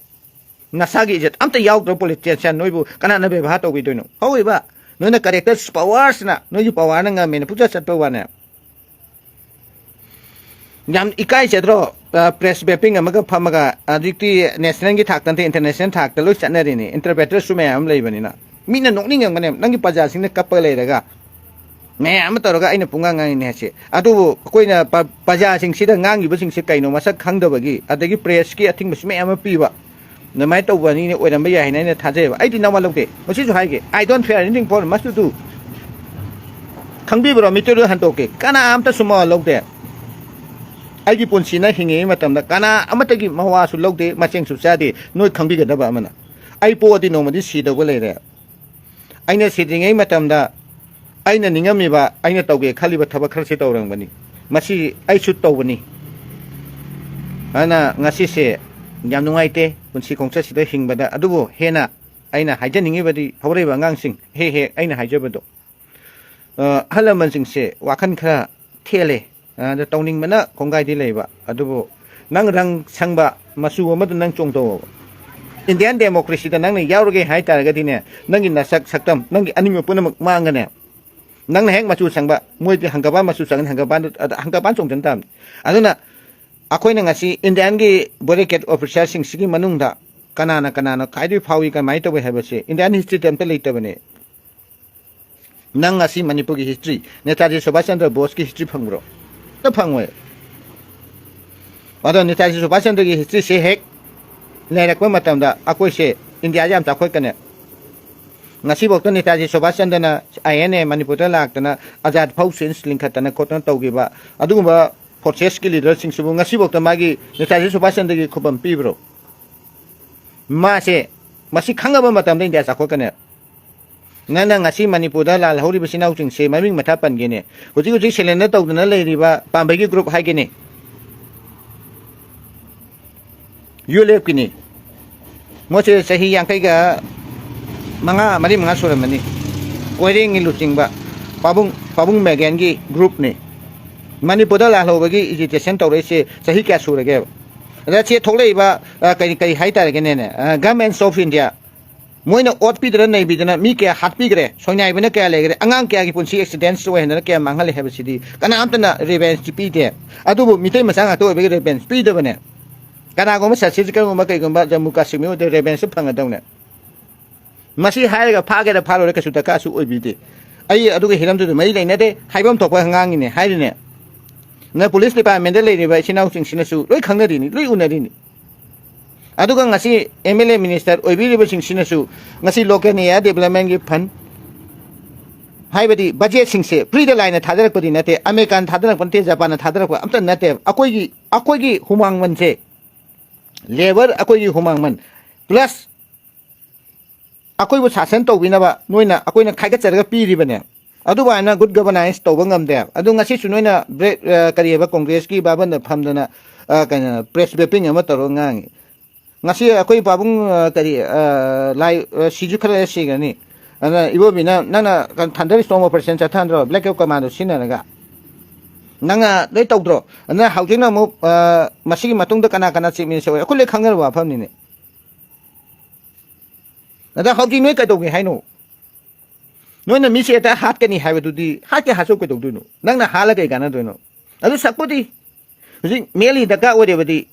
ꯅꯁꯥꯒꯤ ꯏꯖꯠ ꯑꯝꯇ ꯌꯥꯎꯗ꯭ꯔꯕ politician ꯅꯣꯏꯕꯨ ꯀꯅꯥꯅ ꯕꯦꯕꯥꯔ ꯇꯧꯕꯤꯗꯣꯏꯅꯣ? ꯍꯧꯔꯤꯕ ꯅꯣꯏꯅ character power ꯁꯤꯅ ꯅꯣꯏꯒꯤ power ꯅ ꯉꯝꯃꯦꯅ ꯄꯨꯆꯠ ꯆꯠꯄ ꯋꯥꯅꯦ꯫ ꯌꯥꯝ ꯏꯀꯥꯏꯖꯗ꯭ꯔꯣ? ꯑ, press briefing ꯑꯃꯒ ꯐꯝꯃꯒ, ꯍꯧꯖꯤꯛꯇꯤ national ꯒꯤ ꯊꯥꯛꯇ ꯅꯠꯇꯦ, international ꯊꯥꯛꯇ ꯂꯣꯏ ꯆꯠꯅꯔꯤꯅꯤ, interpreter ꯁꯨ ꯃꯌꯥꯝ ꯑꯃ ꯂꯩꯕꯅꯤꯅ꯫ ꯃꯤꯅ ꯅꯣꯛꯅꯤꯡꯉꯝꯒꯅꯦ, ꯅꯪꯒꯤ ꯄ꯭ꯔꯖꯥꯁꯤꯡꯅ ꯀꯞꯄꯒ ꯂꯩꯔꯒ ꯃꯌꯥꯝ ꯑꯃ ꯇꯧꯔꯒ ꯑꯩꯅ ꯄꯨꯡꯉꯥꯡ ꯉꯥꯡꯉꯤꯅꯦ ꯍꯥꯏꯁꯦ꯫ ꯑꯗꯨꯕꯨ ꯑꯩꯈꯣꯏꯅ ꯄ-, ꯄ꯭ꯔꯖꯥꯁꯤꯡꯁꯤꯗ ꯉꯥꯡꯉꯤꯕꯁꯤꯡꯁꯦ ꯀꯩꯅꯣ ꯃꯁꯛ ꯈꯪꯗꯕꯒꯤ, ꯑꯗꯒꯤ press ꯀꯤ ꯑꯊꯤꯡꯕꯁꯨ ꯃꯌꯥꯝ ꯑꯃ ꯄꯤꯕ, ꯑꯗꯨꯃꯥꯏꯅ ꯇꯧꯕ ꯑꯅꯤꯅ ꯑꯣꯏꯔꯝꯕ ꯌꯥꯏ ꯍꯥꯏꯅ ꯑꯩꯅ ꯊꯥꯖꯩꯑꯕ꯫ ꯑꯩꯗꯤ ꯅꯋꯥ ꯂꯧꯗꯦ꯫ ꯉꯁꯤꯁꯨ ꯍꯥꯏꯒꯦ, I don't fear anything for must to do. ꯈꯪꯕꯤꯕ꯭ꯔꯣ? ꯃꯤꯇꯔꯗꯨ ꯍꯟꯗꯣꯛꯀꯦ꯫ ꯀꯅꯥ ꯑꯝꯇꯁꯨ ꯃꯋꯥ ꯂꯧꯗꯦ꯫ ꯑꯩꯒꯤ ꯄꯨꯟꯁꯤꯅ ꯍꯤꯡꯉꯤꯉꯩ ꯃꯇꯝꯗ ꯀꯅꯥ ꯑꯃꯠꯇꯒꯤ ꯃꯋꯥꯁꯨ ꯂꯧꯗꯦ, ꯃꯆꯦꯡꯁꯨ ꯆꯥꯗꯦ꯫ ꯅꯣꯏ ꯈꯪꯕꯤꯒꯗꯕ ꯑꯃꯅ, ꯑꯩ ꯄꯣꯛꯑꯗꯤ ꯅꯣꯡꯃꯗꯤ ꯁꯤꯗꯧꯕ ꯂꯩꯔꯦ꯫ ꯑꯩꯅ ꯁꯤꯗ꯭ꯔꯤꯉꯩ ꯃꯇꯝꯗ ꯑꯩꯅ ꯅꯤꯡꯉꯝꯃꯤꯕ, ꯑꯩꯅ ꯇꯧꯒꯦ ꯈꯜꯂꯤꯕ ꯊꯕꯛ ꯈꯔꯁꯦ ꯇꯧꯔꯝꯕꯅꯤ꯫ ꯃꯁꯤ ꯑꯩꯁꯨ ꯇꯧꯕꯅꯤ꯫ ꯑꯗꯨꯅ ꯉꯁꯤꯁꯦ ꯌꯥꯝ ꯅꯨꯡꯉꯥꯏꯇꯦ ꯄꯨꯟꯁꯤ ꯈꯣꯡꯆꯠꯁꯤꯗ ꯍꯤꯡꯕꯗ꯫ ꯑꯗꯨꯕꯨ ꯍꯦꯟꯅ ꯑꯩꯅ ꯍꯥꯏꯖꯅꯤꯡꯉꯤꯕꯗꯤ, ꯍꯧꯔꯛꯏꯕ ꯑꯉꯥꯡꯁꯤꯡ, ꯍꯦꯛ ꯍꯦꯛ ꯑꯩꯅ ꯍꯥꯏꯖꯕꯗꯣ, ꯑ, ꯑꯍꯜ ꯂꯃꯟꯁꯤꯡꯁꯦ ꯋꯥꯈꯜ ꯈꯔ ꯊꯦꯜꯂꯦ꯫ ꯑ, ꯑꯗ ꯇꯧꯅꯤꯡꯕꯅ ꯈꯣꯡꯒꯥꯏꯗꯤ ꯂꯩꯕ, ꯑꯗꯨꯕꯨ ꯅꯪ ꯔꯪ ꯁꯪꯕ ꯃꯆꯨ ꯑꯃꯗ ꯅꯪ ꯆꯣꯡꯊꯣꯛꯑꯣꯕ꯫ ꯏꯟꯗꯤꯌꯥꯟ ꯗꯦꯃꯣꯀ꯭ꯔꯦꯁꯤꯗ ꯅꯪꯅ ꯌꯥꯎꯔꯒꯦ ꯍꯥꯏꯇꯥꯔꯒꯗꯤꯅꯦ, ꯅꯪꯒꯤ ꯅꯁꯛ ꯁꯛꯇꯝ, ꯅꯪꯒꯤ ꯑꯅꯤꯡꯕ ꯄꯨꯝꯅꯃꯛ ꯃꯥꯡꯒꯅꯦ꯫ ꯅꯪꯅ ꯍꯦꯛ ꯃꯆꯨ ꯁꯪꯕ, ꯃꯣꯏꯗꯤ ꯍꯪꯒꯄꯥꯟ ꯃꯆꯨ ꯁꯪꯒꯅꯤ, ꯍꯪꯒꯄꯥꯟꯗꯨ, ꯑꯗ ꯍꯪꯒꯄꯥꯟ ꯆꯣꯡꯁꯤꯟ ꯇꯥꯕꯅꯤ꯫ ꯑꯗꯨꯅ ꯑꯩꯈꯣꯏꯅ ꯉꯁꯤ ꯏꯟꯗꯤꯌꯥꯟꯒꯤ ꯕ꯭ꯌꯨꯔꯣꯀ꯭ꯔꯦꯠ ꯑꯣꯐꯤꯁꯥꯔꯁꯤꯡꯁꯤꯒꯤ ꯃꯅꯨꯡꯗ ꯀꯅꯥꯅ ꯀꯅꯥꯅ ꯈ꯭ꯋꯥꯏꯗꯒꯤ ꯐꯥꯎꯏ, ꯀꯃꯥꯏꯅ ꯇꯧꯏ ꯍꯥꯏꯕꯁꯦ ꯏꯟꯗꯤꯌꯥꯟ ꯍꯤꯁꯇ꯭ꯔꯤꯗ ꯑꯝꯇ ꯂꯩꯇꯕꯅꯦ꯫ ꯅꯪ ꯉꯁꯤ ꯃꯅꯤꯄꯨꯔꯒꯤ ꯍꯤꯁꯇ꯭ꯔꯤ, ꯅꯦꯇꯥꯖꯤ ꯁꯨꯚꯥꯁ ꯆꯟꯗ꯭ꯔ ꯕꯣꯁꯀꯤ ꯍꯤꯁꯇ꯭ꯔꯤ ꯐꯪꯕ꯭ꯔꯣ? ꯑꯝꯇ ꯐꯪꯉꯣꯏ꯫ ꯑꯗꯣ ꯅꯦꯇꯥꯖꯤ ꯁꯨꯚꯥꯁ ꯆꯟꯗ꯭ꯔꯒꯤ ꯍꯤꯁꯇ꯭ꯔꯤꯁꯦ ꯍꯦꯛ ꯂꯩꯔꯛꯄ ꯃꯇꯝꯗ ꯑꯩꯈꯣꯏꯁꯦ ꯏꯟꯗꯤꯌꯥꯁꯦ ꯌꯥꯝ ꯆꯥꯎꯈꯠꯀꯅꯤ꯫ ꯉꯁꯤꯐꯥꯎꯗ ꯅꯦꯇꯥꯖꯤ ꯁꯨꯚꯥꯁ ꯆꯟꯗ꯭ꯔꯅ ꯑꯥꯏ ꯑꯦꯟ ꯑꯦ ꯃꯅꯤꯄꯨꯔꯗ ꯂꯥꯛꯇꯅ ꯑꯖꯥꯗ ꯐꯥꯎ ꯁꯦꯟꯁ ꯂꯤꯡꯈꯠꯇꯅ ꯈꯣꯠꯇꯅ ꯇꯧꯈꯤꯕ ꯑꯗꯨꯒꯨꯝꯕ ꯐꯣꯔꯁꯦꯁꯀꯤ ꯂꯤꯗꯔꯁꯤꯡꯁꯤꯕꯨ ꯉꯁꯤꯐꯥꯎꯗ ꯃꯥꯒꯤ ꯅꯦꯇꯥꯖꯤ ꯁꯨꯚꯥꯁ ꯆꯟꯗ꯭ꯔꯒꯤ ꯈꯨꯕꯝ ꯄꯤꯕ꯭ꯔꯣ? ꯃꯥꯁꯦ, ꯃꯁꯤ ꯈꯪꯉꯕ ꯃꯇꯝꯗ ꯏꯟꯗꯤꯌꯥ ꯆꯥꯎꯈꯠꯀꯅꯤ꯫ ꯅꯪꯅ ꯉꯁꯤ ꯃꯅꯤꯄꯨꯔꯗ ꯂꯥꯜꯍꯧꯔꯤꯕ ꯏꯆꯤꯟ ꯏꯅꯥꯎꯁꯤꯡꯁꯦ ꯃꯃꯤꯡ ꯃꯊꯥ ꯄꯟꯒꯦꯅꯦ꯫ ꯍꯧꯖꯤꯛ ꯍꯧꯖꯤꯛ ꯁꯦꯂꯦꯟꯗꯔ ꯇꯧꯗꯅ ꯂꯩꯔꯤꯕ ꯄꯥꯝꯕꯩꯒꯤ ꯒ꯭ꯔꯨꯞ ꯍꯥꯏꯒꯦꯅꯦ, ꯌꯨ ꯑꯦꯜ ꯑꯦꯐꯀꯤꯅꯤ꯫ ꯃꯣꯏꯁꯦ ꯆꯍꯤ ꯌꯥꯡꯈꯩꯒ ꯃꯉꯥ, ꯃꯔꯤ ꯃꯉꯥ ꯁꯨꯔꯝꯃꯅꯤ꯫ ꯀꯣꯏꯔꯦꯡꯒꯤ ꯂꯨꯆꯤꯡꯕ ꯄꯥꯕꯨꯡ, ꯄꯥꯕꯨꯡ ꯃꯦꯒꯦꯟꯒꯤ ꯒ꯭ꯔꯨꯞꯅꯤ꯫ ꯃꯅꯤꯄꯨꯔꯗ ꯂꯥꯜꯍꯧꯕꯒꯤ ꯑꯦꯖꯤꯇꯦꯁꯟ ꯇꯧꯔꯛꯏꯁꯦ ꯆꯍꯤ ꯀꯌꯥ ꯁꯨꯔꯒꯦꯕ? ꯑꯗ ꯆꯦ ꯊꯣꯛꯂꯛꯏꯕ, ꯑ, ꯀꯔꯤ, ꯀꯔꯤ ꯍꯥꯏꯇꯥꯔꯒꯦꯅꯦ, ꯑ, Governments of India, ꯃꯣꯏꯅ ꯑꯣꯠꯄꯤꯗꯅ ꯅꯩꯕꯤꯗꯅ ꯃꯤ ꯀꯌꯥ ꯍꯥꯠꯄꯤꯈ꯭ꯔꯦ, ꯁꯣꯏꯅꯥꯏꯕꯅ ꯀꯌꯥ ꯂꯩꯈ꯭ꯔꯦ, ꯑꯉꯥꯡ ꯀꯌꯥꯒꯤ ꯄꯨꯟꯁꯤ ꯑꯦꯛꯁꯤꯗꯦꯟꯁ ꯑꯣꯏꯍꯟꯗꯅ ꯀꯌꯥ ꯃꯥꯡꯍꯜꯂꯦ ꯍꯥꯏꯕꯁꯤꯗꯤ ꯀꯅꯥꯝꯇꯅ ꯔꯤꯚꯦꯟꯁꯇꯤ ꯄꯤꯗꯦ꯫ ꯑꯗꯨꯕꯨ ꯃꯤꯇꯩ ꯃꯆꯥ ꯉꯥꯛꯇ ꯑꯣꯏꯕꯒꯤ ꯔꯤꯚꯦꯟꯁ ꯄꯤꯗꯕꯅꯦ꯫ ꯀꯅꯥꯒꯨꯝꯕ ꯁꯠꯁꯤꯁꯀꯜꯒꯨꯝꯕ ꯀꯩꯒꯨꯝꯕ ꯖꯝꯃꯨ ꯀꯥꯁꯃꯤꯔ ꯑꯣꯏꯗ ꯔꯤꯚꯦꯟꯁꯁꯨ ꯐꯪꯒꯗꯧꯅꯦ꯫ ꯃꯁꯤ ꯍꯥꯏꯔꯒ ꯐꯥꯒꯦꯔꯥ ꯐꯥꯔꯣꯏꯔꯥ ꯀꯩꯁꯨ ꯗꯔꯀꯥꯔꯁꯨ ꯑꯣꯏꯕꯤꯗꯦ꯫ ꯑꯩ ꯑꯗꯨꯒ ꯍꯤꯔꯝꯗꯨꯗ ꯃꯔꯤ ꯂꯩꯅꯗꯦ, ꯍꯥꯏꯐꯝ ꯊꯣꯛꯄ ꯉꯥꯡꯉꯤꯅꯦ ꯍꯥꯏꯔꯤꯅꯦ꯫ ꯅ ꯄꯨꯂꯤꯁ ꯗꯤꯄꯥꯔꯠꯃꯦꯟꯗ ꯂꯩꯔꯤꯕ ꯏꯆꯤꯟ ꯏꯅꯥꯎꯁꯤꯡꯁꯤꯅꯁꯨ ꯂꯣꯏ ꯈꯪꯅꯔꯤꯅꯤ, ꯂꯣꯏ ꯎꯅꯔꯤꯅꯤ꯫ ꯑꯗꯨꯒ ꯉꯁꯤ ꯑꯦꯝ ꯑꯦꯜ ꯑꯦ ꯃꯤꯅꯤꯁꯇꯔ ꯑꯣꯏꯕꯤꯔꯤꯕꯁꯤꯡꯁꯤꯅꯁꯨ ꯉꯁꯤ ꯂꯣꯀꯦꯜ ꯑꯦꯔꯤꯌꯥ ꯗꯦꯕꯂꯞꯃꯦꯟꯒꯤ ꯐꯟ, ꯍꯥꯏꯕꯗꯤ ꯕꯖꯦꯠꯁꯤꯡꯁꯦ ꯐ꯭ꯔꯤꯗ ꯂꯥꯏꯅ ꯊꯥꯗꯔꯛꯄꯗꯤ ꯅꯠꯇꯦ, ꯑꯃꯦꯔꯤꯀꯥꯅ ꯊꯥꯗꯔꯛꯄ ꯅꯠꯇꯦ, ꯖꯄꯥꯟꯅ ꯊꯥꯗꯔꯛꯄ ꯑꯝꯇ ꯅꯠꯇꯦ꯫ ꯑꯩꯈꯣꯏꯒꯤ, ꯑꯩꯈꯣꯏꯒꯤ ꯍꯨꯃꯥꯡꯃꯟꯁꯦ, ꯂꯦꯕꯔ ꯑꯩꯈꯣꯏꯒꯤ ꯍꯨꯃꯥꯡꯃꯟ, ꯄ꯭ꯂꯁ ꯑꯩꯈꯣꯏꯕꯨ ꯁꯥꯁꯟ ꯇꯧꯕꯤꯅꯕ ꯅꯣꯏꯅ, ꯑꯩꯈꯣꯏꯅ ꯈꯥꯏꯒꯠꯆꯔꯒ ꯄꯤꯔꯤꯕꯅꯦ꯫ ꯑꯗꯨꯃꯥꯏꯅ good governance ꯇꯧꯕ ꯉꯝꯗꯦ ꯍꯥꯏꯕ꯫ ꯑꯗꯨ ꯉꯁꯤꯁꯨ ꯅꯣꯏꯅ ꯕ꯭ꯔꯦꯛ, ꯑ, ꯀꯔꯤ ꯍꯥꯏꯕ, ꯀꯣꯡꯒ꯭ꯔꯦꯁꯀꯤ ꯚꯕꯟꯗ ꯐꯝꯗꯅ, ꯑ, ꯀꯩꯅꯣ, press briefing ꯑꯃ ꯇꯧꯔꯒ ꯉꯥꯡꯉꯤ꯫ ꯉꯁꯤ ꯑꯩꯈꯣꯏ ꯄꯥꯕꯨꯡ, ꯑ, ꯀꯔꯤ, ꯑ, ꯂꯥꯏ, ꯑ, ꯁꯤꯁꯨ ꯈꯔ ꯂꯩꯔ ꯁꯤꯈ꯭ꯔꯅꯤ꯫ ꯑꯗꯨꯅ ꯏꯕꯣꯕꯤꯅ ꯅꯪꯅ ꯀꯩꯅꯣ, thunderstorm operation ꯆꯠꯊꯍꯟꯗ꯭ꯔꯣ, black cap commando ꯁꯤꯖꯤꯟꯅꯔꯒ? ꯅꯪꯅ ꯂꯣꯏ ꯇꯧꯗ꯭ꯔꯣ? ꯑꯗꯨꯅ ꯍꯧꯖꯤꯛꯅ ꯑꯃꯨꯛ, ꯑ, ꯃꯁꯤꯒꯤ ꯃꯇꯨꯡꯗ ꯀꯅꯥ ꯀꯅꯥ chief minister ꯑꯣꯏ? ꯑꯩꯈꯣꯏ ꯂꯣꯏ ꯈꯪꯅꯔꯕ ꯋꯥꯐꯝꯅꯤꯅꯦ꯫ ꯑꯗ ꯍꯧꯖꯤꯛ ꯅꯣꯏ ꯀꯩꯗꯧꯒꯦ ꯍꯥꯏꯅꯣ? ꯅꯣꯏꯅ ꯃꯤꯁꯦ ꯍꯦꯛꯇ ꯍꯥꯠꯀꯅꯤ ꯍꯥꯏꯕꯗꯨꯗꯤ, ꯍꯥꯠꯀꯦ ꯍꯥꯠꯆꯧ ꯀꯩꯗꯧꯗꯣꯏꯅꯣ? ꯅꯪꯅ ꯍꯥꯠꯂ ꯀꯩ ꯀꯥꯟꯅꯗꯣꯏꯅꯣ? ꯑꯗꯨ ꯁꯛꯄꯨꯗꯤ ꯍꯧꯖꯤꯛ mainly ꯗꯔꯀꯥꯔ ꯑꯣꯏꯔꯤꯕꯗꯤ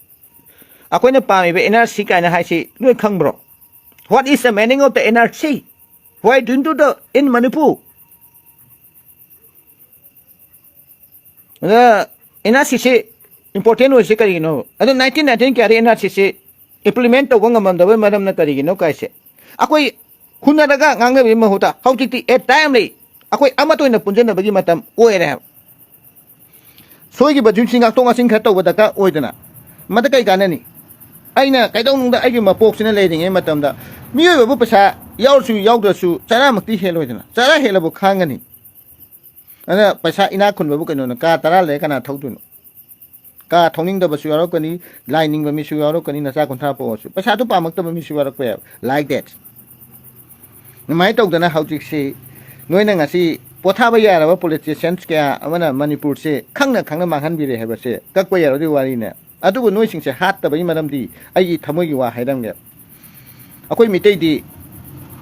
ꯑꯩꯈꯣꯏꯅ ꯄꯥꯝꯃꯤꯕ N R C ꯀꯥꯏꯅ ꯍꯥꯏꯁꯤ ꯅꯣꯏ ꯈꯪꯕ꯭ꯔꯣ? What is the meaning of the N R C? Why don't you do the in Manipur? ꯑꯗ N R C ꯁꯤ important ꯑꯣꯏꯔꯤꯁꯤ ꯀꯔꯤꯒꯤꯅꯣ? ꯑꯗꯣ nineteen ninety-eight ꯀꯌꯥꯗ N R C ꯁꯤ implement ꯇꯧꯕ ꯉꯝꯃꯝꯗꯕꯒꯤ ꯃꯔꯝꯅ ꯀꯔꯤꯒꯤꯅꯣ ꯀꯥꯏꯁꯦ? ꯑꯩꯈꯣꯏ ꯍꯨꯟꯅꯔꯒ ꯉꯥꯡꯅꯕꯒꯤ ꯃꯍꯨꯠꯇ ꯍꯧꯖꯤꯛꯇꯤ a timely, ꯑꯩꯈꯣꯏ ꯑꯃꯠꯇ ꯑꯣꯏꯅ ꯄꯨꯟꯖꯟꯅꯕꯒꯤ ꯃꯇꯝ ꯑꯣꯏꯔꯦ ꯍꯥꯏꯕ꯫ ꯁꯣꯏꯈꯤꯕꯁꯤꯡꯁꯤ ꯉꯥꯛꯊꯣꯛ ꯉꯥꯛꯁꯤꯟ ꯈꯔ ꯇꯧꯕ ꯗꯔꯀꯥꯔ ꯑꯣꯏꯗꯅ, ꯃꯗ ꯀꯩ ꯀꯥꯟꯅꯅꯤ? ꯑꯩꯅ ꯀꯩꯗꯧꯅꯨꯡꯗ ꯑꯩꯒꯤ ꯃꯄꯣꯛꯁꯤꯅ ꯂꯩꯔꯤꯉꯩ ꯃꯇꯝꯗ, ꯃꯤꯑꯣꯏꯕꯕꯨ ꯄꯩꯁꯥ ꯌꯥꯎꯔꯁꯨ ꯌꯥꯎꯗ꯭ꯔꯁꯨ ꯆꯔꯥꯃꯛꯇꯤ ꯍꯦꯜꯂꯣꯏꯗꯅ, ꯆꯔꯥ ꯍꯦꯜꯂꯕꯨ ꯈꯥꯡꯒꯅꯤ꯫ ꯑꯗꯨꯅ ꯄꯩꯁꯥ ꯏꯅꯥꯛ ꯈꯨꯟꯕꯕꯨ ꯀꯩꯅꯣꯅ, ꯀꯥ ꯇꯔꯥ ꯂꯩꯔ ꯀꯅꯥ ꯊꯧꯗꯣꯏꯅꯣ? ꯀꯥ ꯊꯧꯅꯤꯡꯗꯕꯁꯨ ꯌꯥꯎꯔꯛꯀꯅꯤ, ꯂꯥꯏ ꯅꯤꯡꯕ ꯃꯤꯁꯨ ꯌꯥꯎꯔꯛꯀꯅꯤ, ꯅꯆꯥ ꯀꯨꯟꯊ꯭ꯔꯥ ꯄꯣꯛꯑꯁꯨ꯫ ꯄꯩꯁꯥꯗꯨ ꯄꯥꯝꯃꯛꯇꯕ ꯃꯤꯁꯨ ꯌꯥꯎꯔꯛꯄ ꯌꯥꯏꯕ, like that꯫ ꯑꯗꯨꯃꯥꯏꯅ ꯇꯧꯗꯅ ꯍꯧꯖꯤꯛꯁꯤ ꯅꯣꯏꯅ ꯉꯁꯤ ꯄꯣꯊꯥꯕ ꯌꯥꯔꯕ politicians ꯀꯌꯥ ꯑꯃꯅ ꯃꯅꯤꯄꯨꯔꯁꯦ ꯈꯪꯅ ꯈꯪꯅ ꯃꯥꯡꯍꯟꯕꯤꯔꯦ ꯍꯥꯏꯕꯁꯦ ꯀꯛꯄ ꯌꯥꯔꯣꯏꯗꯣꯏ ꯋꯥꯔꯤꯅꯦ꯫ ꯑꯗꯨꯕꯨ ꯅꯣꯏꯁꯤꯡꯁꯦ ꯍꯥꯠꯇꯕꯒꯤ ꯃꯔꯝꯗꯤ ꯑꯩꯒꯤ ꯊꯃꯣꯏꯒꯤ ꯋꯥ ꯍꯥꯏꯔꯝꯒꯦ꯫ ꯑꯩꯈꯣꯏ ꯃꯤꯇꯩꯗꯤ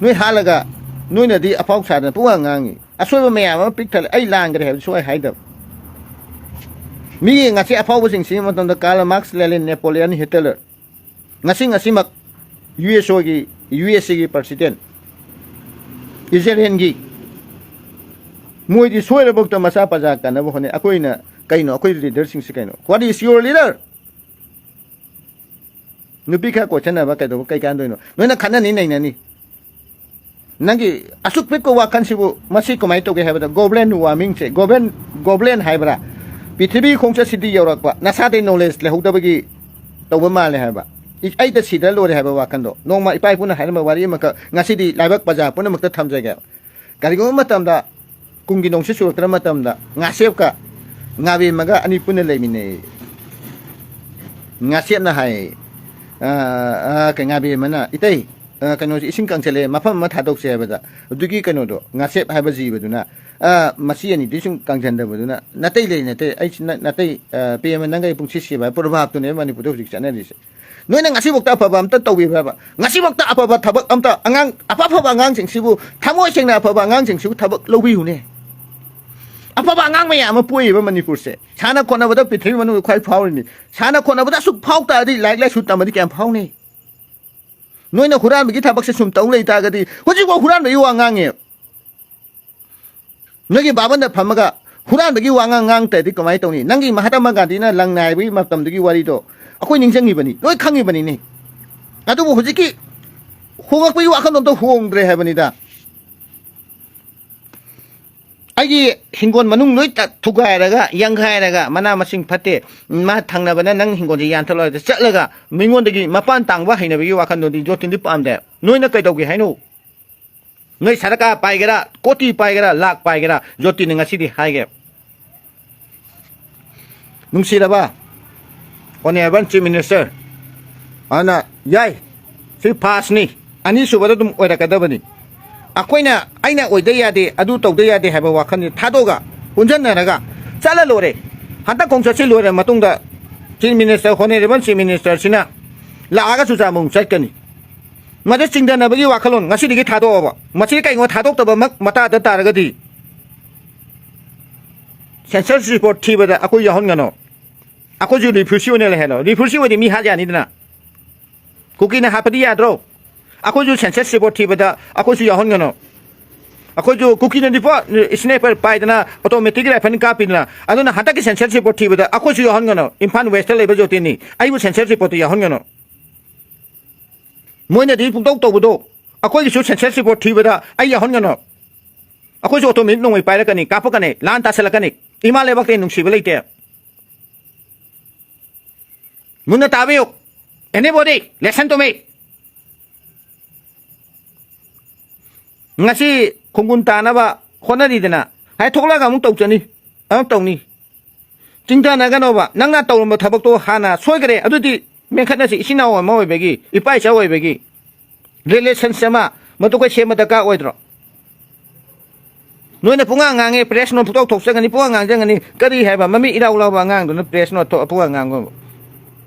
ꯅꯣꯏ ꯍꯥꯠꯂꯒ ꯅꯣꯏꯅꯗꯤ ꯑꯐꯥꯎ ꯁꯥꯗꯅ ꯄꯨꯡꯉꯥꯡ ꯉꯥꯡꯉꯤ꯫ ꯑꯁꯣꯏꯕ ꯃꯌꯥꯝ ꯑꯃ ꯄꯤꯛ ꯊꯜꯂꯦ꯫ ꯑꯩ ꯂꯥꯟꯈ꯭ꯔꯦ ꯍꯥꯏꯕꯗꯤ ꯁꯨꯡꯍꯥꯏ ꯍꯥꯏꯗꯕ꯫ ꯃꯤꯒꯤ ꯉꯁꯤ ꯑꯐꯥꯎꯕꯁꯤꯡ ꯁꯤꯕ ꯃꯇꯝꯗ Karl Marx, Lenin, Napoleon, Hitler, ꯉꯁꯤ ꯉꯁꯤꯃꯛ U S Oꯒꯤ, U S Aꯒꯤ president, ꯏꯖꯔꯦꯜꯒꯤ, ꯃꯣꯏꯗꯤ ꯁꯣꯏꯔꯕꯧꯇ ꯃꯆꯥ ꯄ꯭ꯔꯖꯥ ꯀꯟꯅꯕ ꯍꯣꯠꯅꯩ꯫ ꯑꯩꯈꯣꯏꯅ ꯀꯩꯅꯣ? ꯑꯩꯈꯣꯏ leaderꯁꯤꯡꯁꯤ ꯀꯩꯅꯣ? What is your leader? ꯅꯨꯄꯤ ꯈꯔ ꯀꯣꯏꯁꯟꯅꯕ ꯀꯩꯗꯧꯕ ꯀꯩ ꯀꯥꯟꯗꯣꯏꯅꯣ? ꯅꯣꯏꯅ ꯈꯠꯅꯅꯤ ꯅꯩꯅꯅꯤ꯫ ꯅꯪꯒꯤ ꯑꯁꯨꯛ ꯄꯤꯛꯄ ꯋꯥꯈꯜꯁꯤꯕꯨ ꯃꯁꯤ ꯀꯃꯥꯏꯅ ꯇꯧꯒꯦ ꯍꯥꯏꯕꯗ, global warmingꯁꯦ, global, global ꯍꯥꯏꯕ꯭ꯔꯥ? ꯄ꯭ꯔꯤꯊꯤꯕꯤ ꯈꯣꯡꯆꯠꯁꯤꯗꯤ ꯌꯧꯔꯛꯄ, ꯅꯁꯥꯗꯩ knowledge ꯂꯩꯍꯧꯗꯕꯒꯤ ꯇꯧꯕ ꯃꯥꯜꯂꯦ ꯍꯥꯏꯕ꯫ ꯏ-, ꯑꯩꯗ ꯁꯤꯗ ꯂꯣꯏꯔꯦ ꯍꯥꯏꯕ ꯋꯥꯈꯜꯗꯣ꯫ ꯅꯣꯡꯃ ꯏꯄꯥ ꯏꯄꯨꯅ ꯍꯥꯏꯔꯝꯕ ꯋꯥꯔꯤ ꯑꯃꯈꯛ ꯉꯁꯤꯗꯤ ꯂꯥꯏꯕꯛ ꯄ꯭ꯔꯖꯥ ꯄꯨꯝꯅꯃꯛꯇ ꯊꯝꯖꯒꯦ꯫ ꯀꯔꯤꯒꯨꯝꯕ ꯃꯇꯝꯗ ꯀꯨꯝꯒꯤ ꯅꯣꯡꯁꯤꯠ ꯆꯨꯔꯛꯇ꯭ꯔ ꯃꯇꯝꯗ ꯉꯥꯁꯦꯞꯀ ꯉꯥꯕꯦꯝꯃꯒ ꯑꯅꯤ ꯄꯨꯟꯅ ꯂꯩꯃꯤꯟꯅꯩ꯫ ꯉꯥꯁꯦꯞꯅ ꯍꯥꯏ, ꯑ, ꯑ, ꯀꯩ, ꯉꯥꯕꯦꯝꯃꯅ, "ꯏꯇꯩ, ꯑ, ꯀꯩꯅꯣꯁꯦ ꯏꯁꯤꯡ ꯀꯪꯁꯤꯜꯂꯛꯑꯦ, ꯃꯐꯝ ꯑꯃ ꯊꯥꯗꯣꯛꯁꯦ" ꯍꯥꯏꯕꯗ, ꯑꯗꯨꯒꯤ ꯀꯩꯅꯣꯗꯣ, ꯉꯥꯁꯦꯞ ꯍꯥꯏꯕ ꯖꯤꯕꯗꯨꯅ, "ꯑ, ꯃꯁꯤ ꯑꯅꯤꯗꯤ ꯁꯨꯝ ꯀꯪꯁꯤꯟꯗꯕꯗꯨꯅ, ꯅꯥꯇꯩ ꯂꯩ, ꯅꯥꯇꯩ, ꯑꯩ ꯁꯤ ꯅ-, ꯅꯥꯇꯩ, ꯑ, ꯄꯦꯝꯃ, ꯅꯪꯒ ꯑꯩ ꯄꯨꯟꯁꯤ ꯁꯤꯕ" ꯍꯥꯏꯕ ꯄ꯭ꯔꯣꯚꯥꯕꯇꯨꯅꯦꯕ ꯃꯅꯤꯄꯨꯔꯗ ꯍꯧꯖꯤꯛ ꯆꯠꯅꯔꯤꯁꯦ꯫ ꯅꯣꯏꯅ ꯉꯁꯤꯐꯥꯎꯗ ꯑꯐꯕ ꯑꯝꯇ ꯇꯧꯕꯤꯕ꯭ꯔꯕ? ꯉꯁꯤꯐꯥꯎꯗ ꯑꯐꯕ ꯊꯕꯛ ꯑꯝꯇ, ꯑꯉꯥꯡ, ꯑꯐ ꯑꯐꯕ ꯑꯉꯥꯡꯁꯤꯡꯁꯤꯕꯨ, ꯊꯃꯣꯏ ꯁꯦꯡꯅ ꯑꯐꯕ ꯑꯉꯥꯡꯁꯤꯡꯁꯤꯕꯨ ꯊꯕꯛ ꯂꯧꯕꯤꯌꯨꯅꯦ꯫ ꯑꯐꯕ ꯑꯉꯥꯡ ꯃꯌꯥꯝ ꯑꯃ ꯄꯣꯛꯏꯕ ꯃꯅꯤꯄꯨꯔꯁꯦ꯫ ꯁꯥꯟꯅ ꯈꯣꯠꯅꯕꯗ ꯄ꯭ꯔꯤꯊꯤꯕꯤ ꯃꯅꯨꯡꯗ ꯈ꯭ꯋꯥꯏ ꯐꯥꯎꯔꯤꯅꯤ꯫ ꯁꯥꯟꯅ ꯈꯣꯠꯅꯕꯗ ꯑꯁꯨꯛ ꯐꯥꯎ ꯇꯥꯔꯗꯤ ꯂꯥꯏꯔꯤꯛ ꯂꯥꯏꯁꯨ ꯇꯝꯕꯗꯤ ꯀꯌꯥꯝ ꯐꯥꯎꯅꯤ? ꯅꯣꯏꯅ ꯍꯨꯔꯥꯟꯕꯒꯤ ꯊꯕꯛꯁꯦ ꯁꯨꯝ ꯇꯧ ꯂꯩꯇꯥꯔꯒꯗꯤ, ꯍꯧꯖꯤꯛꯐꯥꯎ ꯍꯨꯔꯥꯟꯕꯒꯤ ꯋꯥ ꯉꯥꯡꯉꯦ꯫ ꯅꯣꯏꯒꯤ ꯕꯥꯕꯟꯗ ꯐꯝꯃꯒ ꯍꯨꯔꯥꯟꯕꯒꯤ ꯋꯥ ꯉꯥꯡ ꯉꯥꯡ ꯇꯥꯔꯗꯤ ꯀꯃꯥꯏꯅ ꯇꯧꯅꯤ? ꯅꯪꯒꯤ ꯃꯍꯥꯇꯃꯥ ꯒꯥꯟꯙꯤꯅ ꯂꯪ ꯅꯥꯏꯕꯒꯤ ꯃꯇꯝꯗꯨꯒꯤ ꯋꯥꯔꯤꯗꯣ ꯑꯩꯈꯣꯏ ꯅꯤꯡꯁꯤꯡꯉꯤꯕꯅꯤ, ꯂꯣꯏ ꯈꯪꯉꯤꯕꯅꯤꯅꯦ꯫ ꯑꯗꯨꯕꯨ ꯍꯧꯖꯤꯛꯀꯤ ꯍꯣꯡꯂꯛꯄꯒꯤ ꯋꯥꯈꯜꯗꯣ ꯑꯝꯇ ꯍꯣꯡꯗ꯭ꯔꯦ ꯍꯥꯏꯕꯅꯤꯗ꯫ ꯑꯩꯒꯤ ꯍꯤꯡꯒꯣꯜ ꯃꯅꯨꯡ ꯂꯣꯏ ꯇ-, ꯊꯨꯒꯥꯏꯔꯒ, ꯌꯥꯡꯈꯥꯏꯔꯒ, ꯃꯅꯥ ꯃꯁꯤꯡ ꯐꯠꯇꯦ, ꯃꯥ ꯊꯪꯅꯕꯅ ꯅꯪ ꯍꯤꯡꯒꯣꯜꯁꯦ ꯌꯥꯟꯊꯠꯂꯣ ꯍꯥꯏꯗ ꯆꯠꯂꯒ ꯃꯤꯉꯣꯟꯗꯒꯤ ꯃꯄꯥꯟ ꯇꯥꯡꯕ ꯍꯩꯅꯕꯒꯤ ꯋꯥꯈꯜꯗꯨꯗꯤ ꯖꯣꯇꯤꯟꯗꯤ ꯄꯥꯝꯗꯦ꯫ ꯅꯣꯏꯅ ꯀꯩꯗꯧꯒꯦ ꯍꯥꯏꯅꯣ? ꯅꯣꯏ ꯁꯔꯀꯥꯔ ꯄꯥꯏꯒꯦꯔꯥ, ꯀꯣꯇꯤ ꯄꯥꯏꯒꯦꯔꯥ, ꯂꯥꯛ ꯄꯥꯏꯒꯦꯔꯥ, ꯖꯣꯇꯤꯟꯅ ꯉꯁꯤꯗꯤ ꯍꯥꯏꯒꯦ꯫ ꯅꯨꯡꯁꯤꯔꯕ Honourable Chief Minister, ꯑꯗꯨꯅ ꯌꯥꯏ, ꯁꯤ ꯐꯥꯁꯅꯤ, ꯑꯅꯤꯁꯨꯕꯗ ꯑꯗꯨꯝ ꯑꯣꯏꯔꯛꯀꯗꯕꯅꯤ꯫ ꯑꯩꯈꯣꯏꯅ, "ꯑꯩꯅ ꯑꯣꯏꯗ ꯌꯥꯗꯦ, ꯑꯗꯨ ꯇꯧꯗ ꯌꯥꯗꯦ" ꯍꯥꯏꯕ ꯋꯥꯈꯜꯁꯦ ꯊꯥꯗꯣꯛꯑꯒ, ꯄꯨꯟꯁꯤꯟꯅꯔꯒ ꯆꯠꯂ ꯂꯣꯏꯔꯦ꯫ ꯍꯟꯗꯛ ꯈꯣꯡꯆꯠꯁꯤ ꯂꯣꯏꯔ ꯃꯇꯨꯡꯗ Chief Minister, Honourable Chief Ministerꯁꯤꯅ ꯂꯥꯛꯑꯒ ꯆꯨꯔꯆꯥꯟꯄꯨꯔ ꯆꯠꯀꯅꯤ꯫ ꯃꯗꯨ ꯆꯤꯡꯗꯅꯕꯒꯤ ꯋꯥꯈꯜꯂꯣꯟ ꯉꯁꯤꯗꯒꯤ ꯊꯥꯗꯣꯛꯑꯕ꯫ ꯃꯁꯤ ꯀꯩꯒꯨꯝꯕ ꯊꯥꯗꯣꯛꯇꯕꯃꯛ ꯃꯇꯥꯗ ꯇꯥꯔꯒꯗꯤ, census report ꯊꯤꯕꯗ ꯑꯩꯈꯣꯏ ꯌꯥꯎꯍꯟꯒꯅꯨ꯫ ꯑꯩꯈꯣꯏꯁꯨ refugee ꯑꯣꯏꯅ ꯂꯩꯍꯜꯂꯣ꯫ Refugee ꯑꯣꯏꯗꯤ ꯃꯤ ꯍꯥꯠ ꯌꯥꯅꯤꯗꯅ꯫ ꯀꯨꯀꯤꯅ ꯍꯥꯠꯄꯗꯤ ꯌꯥꯗ꯭ꯔꯣ? ꯑꯩꯈꯣꯏꯁꯨ census report ꯊꯤꯕꯗ ꯑꯩꯈꯣꯏꯁꯨ ꯌꯥꯎꯍꯟꯒꯅꯨ꯫ ꯑꯩꯈꯣꯏꯁꯨ ꯀꯨꯀꯤꯅꯗꯤꯀꯣ sniper ꯄꯥꯏꯗꯅ automatic rifle ꯀꯥꯞꯄꯤꯗꯅ꯫ ꯑꯗꯨꯅ ꯍꯟꯗꯛꯀꯤ census report ꯊꯤꯕꯗ ꯑꯩꯈꯣꯏꯁꯨ ꯌꯥꯎꯍꯟꯒꯅꯨ꯫ ꯏꯝꯐꯥꯜ Westꯇ ꯂꯩꯕ ꯖꯣꯇꯤꯟꯅꯤ꯫ ꯑꯩꯕꯨ census reportꯇ ꯌꯥꯎꯍꯟꯒꯅꯨ꯫ ꯃꯣꯏꯅꯗꯤ ꯄꯨꯡꯇꯧ ꯇꯧꯕꯗꯣ, ꯑꯩꯈꯣꯏꯒꯤꯁꯨ census report ꯊꯤꯕꯗ ꯑꯩ ꯌꯥꯎꯍꯟꯒꯅꯨ꯫ ꯑꯩꯈꯣꯏꯁꯨ automatic ꯅꯣꯡꯃꯩ ꯄꯥꯏꯔꯛꯀꯅꯤ, ꯀꯥꯞꯄꯛꯀꯅꯤ, ꯂꯥꯟ ꯇꯥꯁꯜꯂꯛꯀꯅꯤ꯫ ꯏꯃꯥ ꯂꯩꯕꯥꯛꯇ ꯅꯨꯡꯁꯤꯕ ꯂꯩꯇꯦ꯫ ꯃꯨꯟꯅ ꯇꯥꯕꯤꯌꯨ꯫ Anybody, listen to me. ꯉꯁꯤ ꯈꯣꯡꯒꯨꯟ ꯇꯥꯅꯕ ꯍꯣꯠꯅꯔꯤꯗꯅ, ꯍꯥꯏ ꯊꯣꯛꯂꯛꯑꯒ ꯑꯃꯨꯛ ꯇꯧꯖꯅꯤ, ꯑꯃꯨꯛ ꯇꯧꯅꯤ꯫ ꯆꯤꯡꯊꯅꯒꯅꯣꯕ꯫ ꯅꯪꯅ ꯇꯧꯔꯝꯕ ꯊꯕꯛꯇꯣ ꯍꯥꯟꯅ ꯁꯣꯏꯈ꯭ꯔꯦ, ꯑꯗꯨꯗꯤ ꯃꯦꯟꯈꯠꯅꯁꯤ꯫ ꯏꯆꯤꯟ ꯏꯅꯥꯎ ꯑꯃ ꯑꯣꯏꯕꯒꯤ, ꯏꯄꯥ ꯏꯆꯥ ꯑꯣꯏꯕꯒꯤ ꯔꯤꯂꯦꯁꯟꯁ ꯑꯃ ꯃꯗꯨ ꯑꯩꯈꯣꯏ ꯁꯦꯝꯕ ꯗꯔꯀꯥꯔ ꯑꯣꯏꯗ꯭ꯔꯣ? ꯅꯣꯏꯅ ꯄꯨꯡꯉꯥꯡ ꯉꯥꯡꯉꯦ, ꯄ꯭ꯔꯦꯁ ꯅꯣꯠ ꯄꯨꯡꯊꯣꯛ ꯊꯣꯛꯆꯒꯅꯤ, ꯄꯨꯡꯉꯥꯡ ꯉꯥꯡꯖꯒꯅꯤ꯫ ꯀꯔꯤ ꯍꯥꯏꯕ? ꯃꯃꯤꯠ ꯏꯔꯥꯎ ꯂꯥꯎꯕ ꯑꯉꯥꯡꯗꯨꯅ ꯄ꯭ꯔꯦꯁ ꯅꯣꯠ ꯊꯣꯛ-, ꯄꯨꯡꯉꯥꯡ ꯉꯥꯡꯕ꯫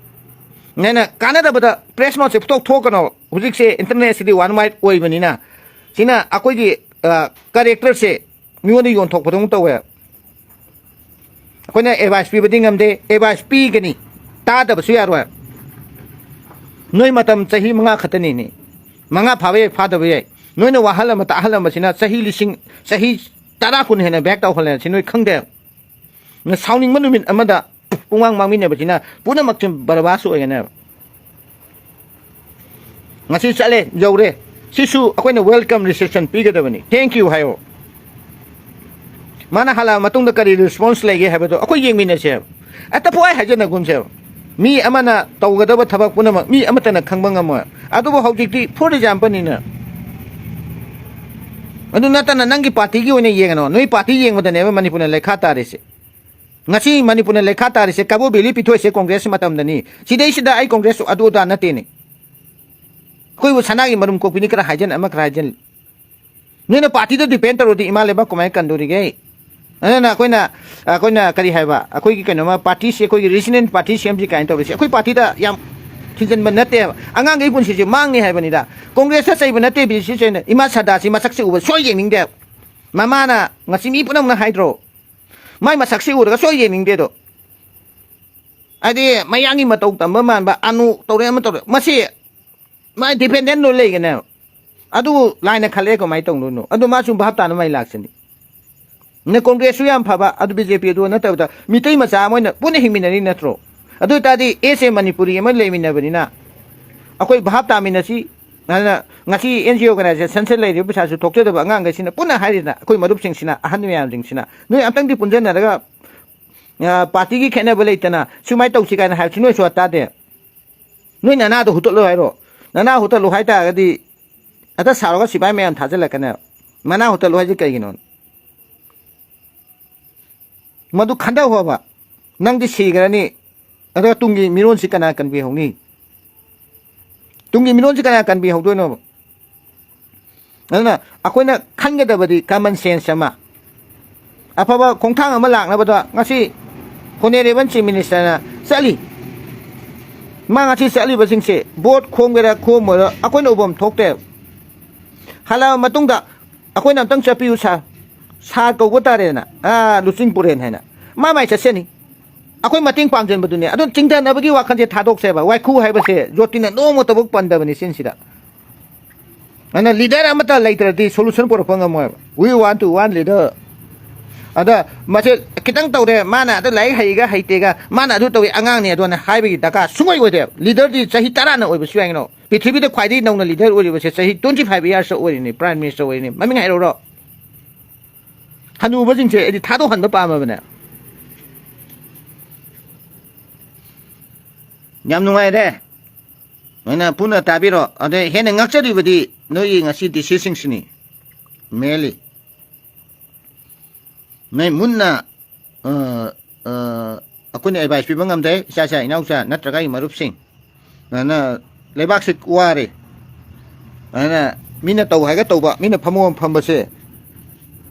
ꯅꯪꯅ ꯀꯥꯟꯅꯗꯕꯗ ꯄ꯭ꯔꯦꯁ ꯅꯣꯠꯁꯦ ꯄꯨꯊꯣꯛ ꯊꯣꯛꯀꯅꯣ꯫ ꯍꯧꯖꯤꯛꯁꯦ ꯏꯟꯇꯔꯅꯦꯠꯁꯤꯗꯤ ꯋꯥꯔꯜ ꯋꯥꯏꯗ ꯑꯣꯏꯕꯅꯤꯅ, ꯁꯤꯅ ꯑꯩꯈꯣꯏꯒꯤ, ꯑ, ꯀꯔꯦꯛꯇꯔꯁꯦ ꯃꯤꯉꯣꯟꯗ ꯌꯣꯟꯊꯣꯛꯄꯗꯧꯅ ꯇꯧꯋꯦ꯫ ꯑꯩꯈꯣꯏꯅ ꯑꯦꯗꯚꯥꯏꯁ ꯄꯤꯕꯗꯤ ꯉꯝꯗꯦ, ꯑꯦꯗꯚꯥꯏꯁ ꯄꯤꯒꯅꯤ, ꯇꯥꯗꯕꯁꯨ ꯌꯥꯔꯣꯏ꯫ ꯅꯣꯏ ꯃꯇꯝ ꯆꯍꯤ ꯃꯉꯥ ꯈꯛꯇꯅꯤꯅꯦ, ꯃꯉꯥ ꯐꯥꯕ ꯌꯥꯏ, ꯐꯥꯗꯕ ꯌꯥꯏ꯫ ꯅꯣꯏꯅ ꯋꯥꯍꯜꯂꯝꯕ ꯇꯥꯍꯜꯂꯝꯕꯁꯤꯅ ꯆꯍꯤ ꯂꯤꯁꯤꯡ, ꯆꯍꯤ ꯇꯔꯥ ꯀꯨꯟ ꯍꯦꯟꯅ ꯕꯦꯛ ꯇꯧꯍꯜꯂꯦ, ꯁꯤ ꯅꯣꯏ ꯈꯪꯗꯦ꯫ ꯅ ꯁꯥꯎꯅꯤꯡꯕ ꯅꯨꯃꯤꯠ ꯑꯃꯗ ꯄꯨꯡꯃꯥꯡ ꯃꯥꯡꯃꯤꯟꯅꯕꯁꯤꯅ ꯄꯨꯝꯅꯃꯛꯁꯦ ꯕꯔꯕꯥꯁ ꯑꯣꯏꯒꯅꯦꯕ꯫ ꯉꯁꯤ ꯆꯠꯂꯦ, ꯌꯧꯔꯦ, ꯁꯤꯁꯨ ꯑꯩꯈꯣꯏꯅ ꯋꯦꯜꯀꯝ ꯔꯤꯁꯦꯞꯁꯟ ꯄꯤꯒꯗꯕꯅꯤ, ꯊꯦꯡꯀ꯭ꯌꯨ ꯍꯥꯏꯌꯣ꯫ ꯃꯥꯅ ꯍꯜꯂꯛꯑ ꯃꯇꯨꯡꯗ ꯀꯔꯤ ꯔꯦꯁꯄꯣꯟꯁ ꯂꯩꯒꯦ ꯍꯥꯏꯕꯗꯣ ꯑꯩꯈꯣꯏ ꯌꯦꯡꯃꯤꯟꯅꯁꯦꯕ꯫ ꯍꯦꯛꯇ ꯄꯨꯡꯍꯥꯏ ꯍꯥꯏꯖꯟꯅꯒꯨꯝꯁꯦꯕ꯫ ꯃꯤ ꯑꯃꯅ ꯇꯧꯒꯗꯕ ꯊꯕꯛ ꯄꯨꯝꯅꯃꯛ ꯃꯤ ꯑꯃꯠꯇꯅ ꯈꯪꯕ ꯉꯝꯃꯣꯏ꯫ ꯑꯗꯨꯕꯨ ꯍꯧꯖꯤꯛꯇꯤ, ꯐꯣꯔ ꯑꯦꯛꯖꯥꯝꯄꯜꯅꯤꯅ, ꯑꯗꯨ ꯅꯠꯇꯅ ꯅꯪꯒꯤ ꯄꯥꯔꯇꯤꯒꯤ ꯑꯣꯏꯅ ꯌꯦꯡꯉꯅꯣ꯫ ꯅꯣꯏ ꯄꯥꯔꯇꯤ ꯌꯦꯡꯕꯗꯅꯦꯕ ꯃꯅꯤꯄꯨꯔꯅ ꯂꯩꯈꯥ ꯇꯥꯔꯤꯁꯦ꯫ ꯉꯁꯤ ꯃꯅꯤꯄꯨꯔꯅ ꯂꯩꯈꯥ ꯇꯥꯔꯤꯁꯦ, ꯀꯕꯣ ꯚꯦꯂꯤ ꯄꯤꯊꯣꯛꯏꯁꯦ ꯀꯣꯡꯒ꯭ꯔꯦꯁ ꯃꯇꯝꯗꯅꯤ꯫ ꯁꯤꯗꯩꯁꯤꯗ ꯑꯩ ꯀꯣꯡꯒ꯭ꯔꯦꯁ ꯑꯗꯨ ꯑꯗꯥ ꯅꯠꯇꯦꯅꯦ꯫ ꯑꯩꯈꯣꯏꯕꯨ ꯁꯅꯥꯒꯤ ꯃꯔꯨꯝ ꯀꯣꯛꯄꯤꯅꯤ, ꯈꯔ ꯍꯥꯏꯖꯟ, ꯑꯃ ꯈꯔ ꯍꯥꯏꯖꯟ꯫ ꯅꯣꯏꯅ ꯄꯥꯔꯇꯤꯗ ꯗꯤꯄꯦꯟ ꯇꯧꯔꯗꯤ ꯏꯃꯥ ꯂꯩꯕꯥꯛ ꯀꯃꯥꯏꯅ ꯀꯟꯗꯣꯔꯤꯒꯦ? ꯑꯗꯨꯅ ꯑꯩꯈꯣꯏꯅ, ꯑꯩꯈꯣꯏꯅ ꯀꯔꯤ ꯍꯥꯏꯕ, ꯑꯩꯈꯣꯏꯒꯤ ꯀꯩꯅꯣꯃ ꯄꯥꯔꯇꯤꯁꯤ, ꯑꯩꯈꯣꯏꯒꯤ ꯔꯤꯖꯅꯦꯜ ꯄꯥꯔꯇꯤ ꯁꯦꯝꯁꯤ ꯀꯥꯏꯅ ꯇꯧꯔꯤꯁꯦ, ꯑꯩꯈꯣꯏ ꯄꯥꯔꯇꯤꯗ ꯌꯥꯝ ꯊꯤꯡꯖꯤꯟꯕ ꯅꯠꯇꯦꯕ꯫ ꯑꯉꯥꯡꯈꯩ ꯄꯨꯟꯁꯤꯁꯦ ꯃꯥꯡꯅꯤ ꯍꯥꯏꯕꯅꯤꯗ꯫ ꯀꯣꯡꯒ꯭ꯔꯦꯁꯇ ꯆꯩꯕ ꯅꯠꯇꯦ, ꯕꯤ ꯁꯤ ꯆꯩꯅ꯫ ꯏꯃꯥ ꯁꯗꯥꯁꯤ ꯃꯁꯛꯁꯤ ꯎꯕ ꯁꯣꯏ ꯌꯦꯡꯅꯤꯡꯗꯦꯕ꯫ ꯃꯃꯥꯅ ꯉꯁꯤ ꯃꯤ ꯄꯨꯝꯅꯃꯛꯅ ꯍꯥꯏꯗ꯭ꯔꯣ? ꯃꯥꯏ ꯃꯁꯛꯁꯤ ꯎꯔꯒ ꯁꯣꯏ ꯌꯦꯡꯅꯤꯡꯗꯦꯗꯣ꯫ ꯍꯥꯏꯗꯤ ꯃꯌꯥꯡꯒꯤ ꯃꯇꯧ ꯇꯝꯕ ꯃꯥꯟꯕ, ꯑꯅꯨ ꯇꯧꯔꯦ, ꯑꯃ ꯇꯧꯔꯦ꯫ ꯃꯁꯤ ꯃꯥꯏ ꯗꯤꯄꯦꯟꯗꯦꯟ ꯂꯣꯏ ꯂꯩꯒꯅꯦꯕ꯫ ꯑꯗꯨ ꯂꯥꯏꯅ ꯈꯜꯂꯛꯑꯦ ꯀꯃꯥꯏꯅ ꯇꯧꯗꯣꯏꯅꯣ? ꯑꯗꯨ ꯃꯥꯁꯨ ꯚꯥꯞ ꯇꯥꯅ ꯃꯥꯏ ꯂꯥꯛꯆꯅꯤ꯫ ꯅ ꯀꯣꯡꯒ꯭ꯔꯦꯁꯁꯨ ꯌꯥꯝ ꯐꯕ, ꯑꯗꯨ ꯕꯤ ꯖꯦ ꯄꯤ ꯑꯗꯨ ꯅꯠꯇꯕꯗ ꯃꯤꯇꯩ ꯃꯆꯥ ꯑꯃ ꯑꯣꯏꯅ ꯄꯨꯟꯅ ꯍꯤꯡꯃꯤꯟꯅꯔꯤ ꯅꯠꯇ꯭ꯔꯣ? ꯑꯗꯨ ꯑꯣꯏ ꯇꯥꯔꯗꯤ ꯑꯦꯁ ꯑꯦ ꯃꯅꯤꯄꯨꯔꯤ ꯑꯃ ꯂꯩꯃꯤꯟꯅꯕꯅꯤꯅ ꯑꯩꯈꯣꯏ ꯚꯥꯞ ꯇꯥꯃꯤꯟꯅꯁꯤ꯫ ꯑꯗꯨꯅ ꯉꯁꯤ ꯑꯦꯟ ꯖꯤ ꯑꯣ ꯑꯣꯔꯒꯅꯥꯏꯖꯦꯁꯟꯁꯦ ꯂꯩꯔꯤꯕ ꯄꯩꯁꯥꯁꯨ ꯊꯣꯛꯆꯗꯕ ꯑꯉꯥꯡꯈꯩꯁꯤꯅ ꯄꯨꯟꯅ ꯍꯥꯏꯔꯤꯗꯅ, ꯑꯩꯈꯣꯏ ꯃꯔꯨꯞꯁꯤꯡꯁꯤꯅ, ꯑꯍꯟ ꯃꯌꯥꯝꯁꯤꯡꯁꯤꯅ, ꯅꯣꯏ ꯑꯝꯇꯪꯗꯤ ꯄꯨꯟꯁꯤꯟꯅꯔꯒ, ꯑ, ꯄꯥꯔꯇꯤꯒꯤ ꯈꯦꯠꯅꯕ ꯂꯩꯇꯅ ꯁꯨꯃꯥꯏꯅ ꯇꯧꯁꯤ ꯀꯥꯏꯅ ꯍꯥꯏꯕꯁꯤ ꯅꯣꯏ ꯁꯨꯡꯇꯥ ꯇꯥꯗꯦ꯫ ꯅꯣꯏ ꯅꯅꯥꯗꯣ ꯍꯨꯠꯇꯠꯂꯣ ꯍꯥꯏꯔꯣ? ꯅꯅꯥ ꯍꯨꯠꯇꯠꯂꯣ ꯍꯥꯏ ꯇꯥꯔꯒꯗꯤ ꯍꯦꯛꯇ ꯁꯥꯎꯔꯒ ꯁꯤꯐꯥꯏ ꯃꯌꯥꯝ ꯊꯥꯖꯤꯜꯂꯛꯀꯅꯦꯕ꯫ ꯃꯅꯥ ꯍꯨꯠꯇꯠꯂꯣ ꯍꯥꯏꯁꯦ ꯀꯩꯒꯤꯅꯣ? ꯃꯗꯨ ꯈꯟꯊꯍꯧꯕ꯫ ꯅꯪꯗꯤ ꯁꯤꯈ꯭ꯔꯅꯤ, ꯑꯗꯨꯒ ꯇꯨꯡꯒꯤ ꯃꯤꯔꯣꯟꯁꯤ ꯀꯅꯥ ꯀꯟꯕꯤꯍꯧꯅꯤ? ꯇꯨꯡꯒꯤ ꯃꯤꯔꯣꯟꯁꯤ ꯀꯅꯥ ꯀꯟꯕꯤꯍꯧꯗꯣꯏꯅꯣꯕ? ꯑꯗꯨꯅ ꯑꯩꯈꯣꯏꯅ ꯈꯟꯒꯗꯕꯗꯤ common sense ꯑꯃ, ꯑꯐꯕ ꯈꯣꯡꯊꯥꯡ ꯑꯃ ꯂꯥꯛꯅꯕꯗ ꯉꯁꯤ honourable chief ministerꯅ ꯆꯠꯂꯤ꯫ ꯃꯥ ꯉꯁꯤ ꯆꯠꯂꯤꯕꯁꯤꯡꯁꯦ vote ꯈꯣꯝꯒꯦꯔꯥ ꯈꯣꯝꯃꯣꯏꯔꯥ ꯑꯩꯈꯣꯏꯅ ꯎꯐꯝ ꯊꯣꯛꯇꯦ꯫ ꯍꯜꯂꯛꯑ ꯃꯇꯨꯡꯗ ꯑꯩꯈꯣꯏꯅ ꯑꯝꯇꯪ ꯆꯠꯄꯤꯌꯨ ꯁꯥꯔ, ꯁꯥꯔ ꯀꯧꯕ ꯇꯥꯔꯦꯅ, ꯑꯥ, ꯂꯨꯆꯤꯡꯄꯨꯔꯦꯟ ꯍꯥꯏꯅ ꯃꯥ ꯃꯥꯏ ꯆꯠꯆꯅꯤ꯫ ꯑꯩꯈꯣꯏ ꯃꯇꯦꯡ ꯄꯥꯡꯁꯤꯟꯕꯗꯨꯅꯤ꯫ ꯑꯗꯨ ꯆꯤꯡꯊꯅꯕꯒꯤ ꯋꯥꯈꯜꯁꯦ ꯊꯥꯗꯣꯛꯁꯦꯕ꯫ ꯋꯥꯏꯈꯨ ꯍꯥꯏꯕꯁꯦ ꯖꯣꯇꯤꯟꯅ ꯅꯣꯡꯃꯇꯕꯨ ꯄꯟꯗꯕꯅꯤ ꯆꯤꯟꯁꯤꯗ꯫ ꯑꯗꯨꯅ leader ꯑꯃꯠꯇ ꯂꯩꯇ꯭ꯔꯗꯤ solution ꯄꯨꯔꯛꯄ ꯉꯝꯃꯣꯏꯕ꯫ We want to one leader꯫ ꯑꯗ ꯃꯁꯦ ꯈꯤꯇꯪ ꯇꯧꯔꯦ, ꯃꯥꯅ ꯑꯗꯨ ꯂꯥꯏꯔꯤꯛ ꯍꯩꯒ ꯍꯩꯇꯦꯒ, ꯃꯥꯅ ꯑꯗꯨ ꯇꯧꯏ, ꯑꯉꯥꯡꯅꯤ ꯑꯗꯨꯅ ꯍꯥꯏꯕꯒꯤ ꯗꯔꯀꯥꯔ ꯁꯨꯡꯑꯣꯏ ꯑꯣꯏꯗꯦꯕ꯫ Leaderꯗꯤ ꯆꯍꯤ ꯇꯔꯥꯅ ꯑꯣꯏꯕꯁꯨ ꯌꯥꯏ ꯀꯩꯅꯣ꯫ ꯄ꯭ꯔꯤꯊꯤꯕꯤꯗ ꯈ꯭ꯋꯥꯏꯗꯒꯤ ꯅꯧꯅ leader ꯑꯣꯏꯔꯤꯕꯁꯦ ꯆꯍꯤ twenty five years ꯑꯣꯏꯔꯤꯅꯤ, prime minister ꯑꯣꯏꯔꯤꯅꯤ꯫ ꯃꯃꯤꯡ ꯍꯥꯏꯔꯛꯎꯔꯣ? ꯍꯅꯨꯕꯁꯤꯡꯁꯦ ꯑꯩꯗꯤ ꯊꯥꯗꯣꯛꯍꯟꯕ ꯄꯥꯝꯃꯕꯅꯦ꯫ ꯌꯥꯝ ꯅꯨꯡꯉꯥꯏꯔꯦ꯫ ꯅꯣꯏꯅ ꯄꯨꯟꯅ ꯇꯥꯕꯤꯔꯣ꯫ ꯑꯗꯩ ꯍꯦꯟꯅ ꯉꯥꯛꯆꯔꯤꯕꯗꯤ ꯅꯣꯏꯒꯤ ꯉꯁꯤ DCꯁꯤꯡꯁꯤꯅꯤ꯫ Mainly ꯅꯣꯏ ꯃꯨꯟꯅ, ꯑ, ꯑ, ꯑꯩꯈꯣꯏꯅ advice ꯄꯤꯕ ꯉꯝꯗꯦ, ꯏꯆꯥ ꯏꯆꯥ ꯏꯅꯥꯎꯆꯥ ꯅꯠꯇ꯭ꯔꯒ ꯑꯩ ꯃꯔꯨꯞꯁꯤꯡ꯫ ꯑꯗꯨꯅ ꯂꯩꯕꯥꯛꯁꯤ ꯋꯥꯔꯦ꯫ ꯑꯗꯨꯅ ꯃꯤꯅ ꯇꯧ ꯍꯥꯏꯒ ꯇꯧꯕ, ꯃꯤꯅ ꯐꯝꯃꯣ ꯐꯝꯕꯁꯦ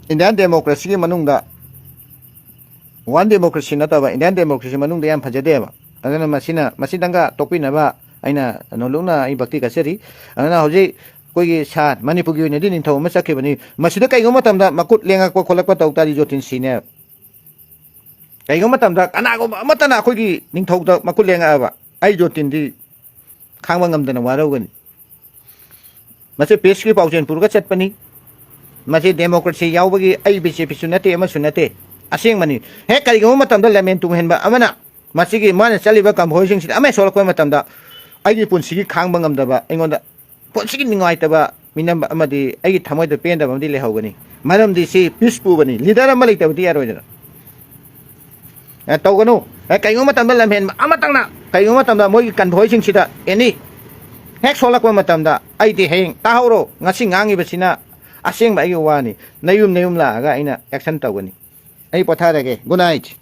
Indian democracyꯒꯤ ꯃꯅꯨꯡꯗ one democracy ꯅꯠꯇꯕ Indian democracy ꯃꯅꯨꯡꯗ ꯌꯥꯝ ꯐꯖꯗꯦꯕ꯫ ꯑꯗꯨꯅ ꯃꯁꯤꯅ, ꯃꯁꯤꯗꯪꯒ ꯇꯣꯛꯄꯤꯅꯕ ꯑꯩꯅ ꯅꯣꯂꯨꯛꯅ ꯑꯩ ꯚꯛꯇꯤ ꯀꯠꯆꯔꯤ꯫ ꯑꯗꯨꯅ ꯍꯧꯖꯤꯛ ꯑꯩꯈꯣꯏꯒꯤ ꯁꯥꯔ, ꯃꯅꯤꯄꯨꯔꯒꯤ ꯑꯣꯏꯅꯗꯤ ꯅꯤꯡꯊꯧ ꯑꯃ ꯆꯠꯈꯤꯕꯅꯤ, ꯃꯁꯤꯗ ꯀꯩꯒꯨꯝꯕ ꯃꯇꯝꯗ ꯃꯈꯨꯠ ꯂꯦꯡꯉꯛꯄ ꯈꯣꯠꯂꯛꯄ ꯇꯧ ꯇꯥꯔꯗꯤ ꯖꯣꯇꯤꯟ ꯁꯤꯅꯦꯕ꯫ ꯀꯩꯒꯨꯝꯕ ꯃꯇꯝꯗ ꯀꯅꯥꯒꯨꯝꯕ ꯑꯃꯠꯇꯅ ꯑꯩꯈꯣꯏꯒꯤ ꯅꯤꯡꯊꯧꯗ ꯃꯈꯨꯠ ꯂꯦꯡꯉꯛꯑꯕ, ꯑꯩ ꯖꯣꯇꯤꯟꯗꯤ ꯈꯥꯡꯕ ꯉꯝꯗꯅ ꯋꯥꯔꯧꯒꯅꯤ꯫ ꯃꯁꯤ peaceꯀꯤ ꯄꯥꯎꯖꯦꯜ ꯄꯨꯔꯒ ꯆꯠꯄꯅꯤ꯫ ꯃꯁꯤ democracy ꯌꯥꯎꯕꯒꯤ ꯑꯩ BJPꯁꯨ ꯅꯠꯇꯦ, ꯑꯃꯁꯨ ꯅꯠꯇꯦ꯫ ꯑꯁꯦꯡꯕꯅꯤ꯫ ꯍꯦꯛ ꯀꯔꯤꯒꯨꯝꯕ ꯃꯇꯝꯗ ꯂꯝꯍꯦꯟ ꯇꯨꯍꯦꯟꯕ ꯑꯃꯅ ꯃꯁꯤꯒꯤ ꯃꯥꯅ ꯆꯠꯂꯤꯕ ꯀꯝꯐꯣꯏꯁꯤꯡꯁꯤꯗ ꯑꯃ ꯍꯦꯛ ꯁꯣꯛꯂꯛꯄ ꯃꯇꯝꯗ ꯑꯩꯒꯤ ꯄꯨꯟꯁꯤꯒꯤ ꯈꯥꯡꯕ ꯉꯝꯗꯕ, ꯑꯩꯉꯣꯟꯗ ꯄꯨꯟꯁꯤꯒꯤ ꯅꯨꯡꯉꯥꯏꯇꯕ ꯃꯤꯅꯝꯕ ꯑꯃꯗꯤ ꯑꯩꯒꯤ ꯊꯃꯣꯏꯗ ꯄꯦꯟꯗꯕ ꯑꯃꯗꯤ ꯂꯩꯍꯧꯒꯅꯤ꯫ ꯃꯔꯝꯗꯤ ꯁꯤ peace ꯄꯨꯕꯅꯤ, leader ꯑꯃ ꯂꯩꯇꯕꯗꯤ ꯌꯥꯔꯣꯏꯗꯅ꯫ ꯑꯦ, ꯇꯧꯒꯅꯨ꯫ ꯑꯦ, ꯀꯩꯒꯨꯝꯕ ꯃꯇꯝꯗ ꯂꯝꯍꯦꯟꯕ ꯑꯃꯇꯪꯅ, ꯀꯩꯒꯨꯝꯕ ꯃꯇꯝꯗ ꯃꯣꯏꯒꯤ ꯀꯟꯚꯣꯏꯁꯤꯡꯁꯤꯗ ꯑꯦꯅꯤ ꯍꯦꯛ ꯁꯣꯛꯂꯛꯄ ꯃꯇꯝꯗ ꯑꯩꯗꯤ ꯍꯌꯦꯡ ꯇꯥꯍꯧꯔꯣ, ꯉꯁꯤ ꯉꯥꯡꯉꯤꯕꯁꯤꯅ ꯑꯁꯦꯡꯕ ꯑꯩꯒꯤ ꯋꯥꯅꯤ, ꯅꯌꯨꯝ ꯅꯌꯨꯝ ꯂꯥꯛꯑꯒ ꯑꯩꯅ action ꯇꯧꯒꯅꯤ꯫ ꯑꯩ ꯄꯣꯊꯥꯔꯒꯦ꯫ Good night꯫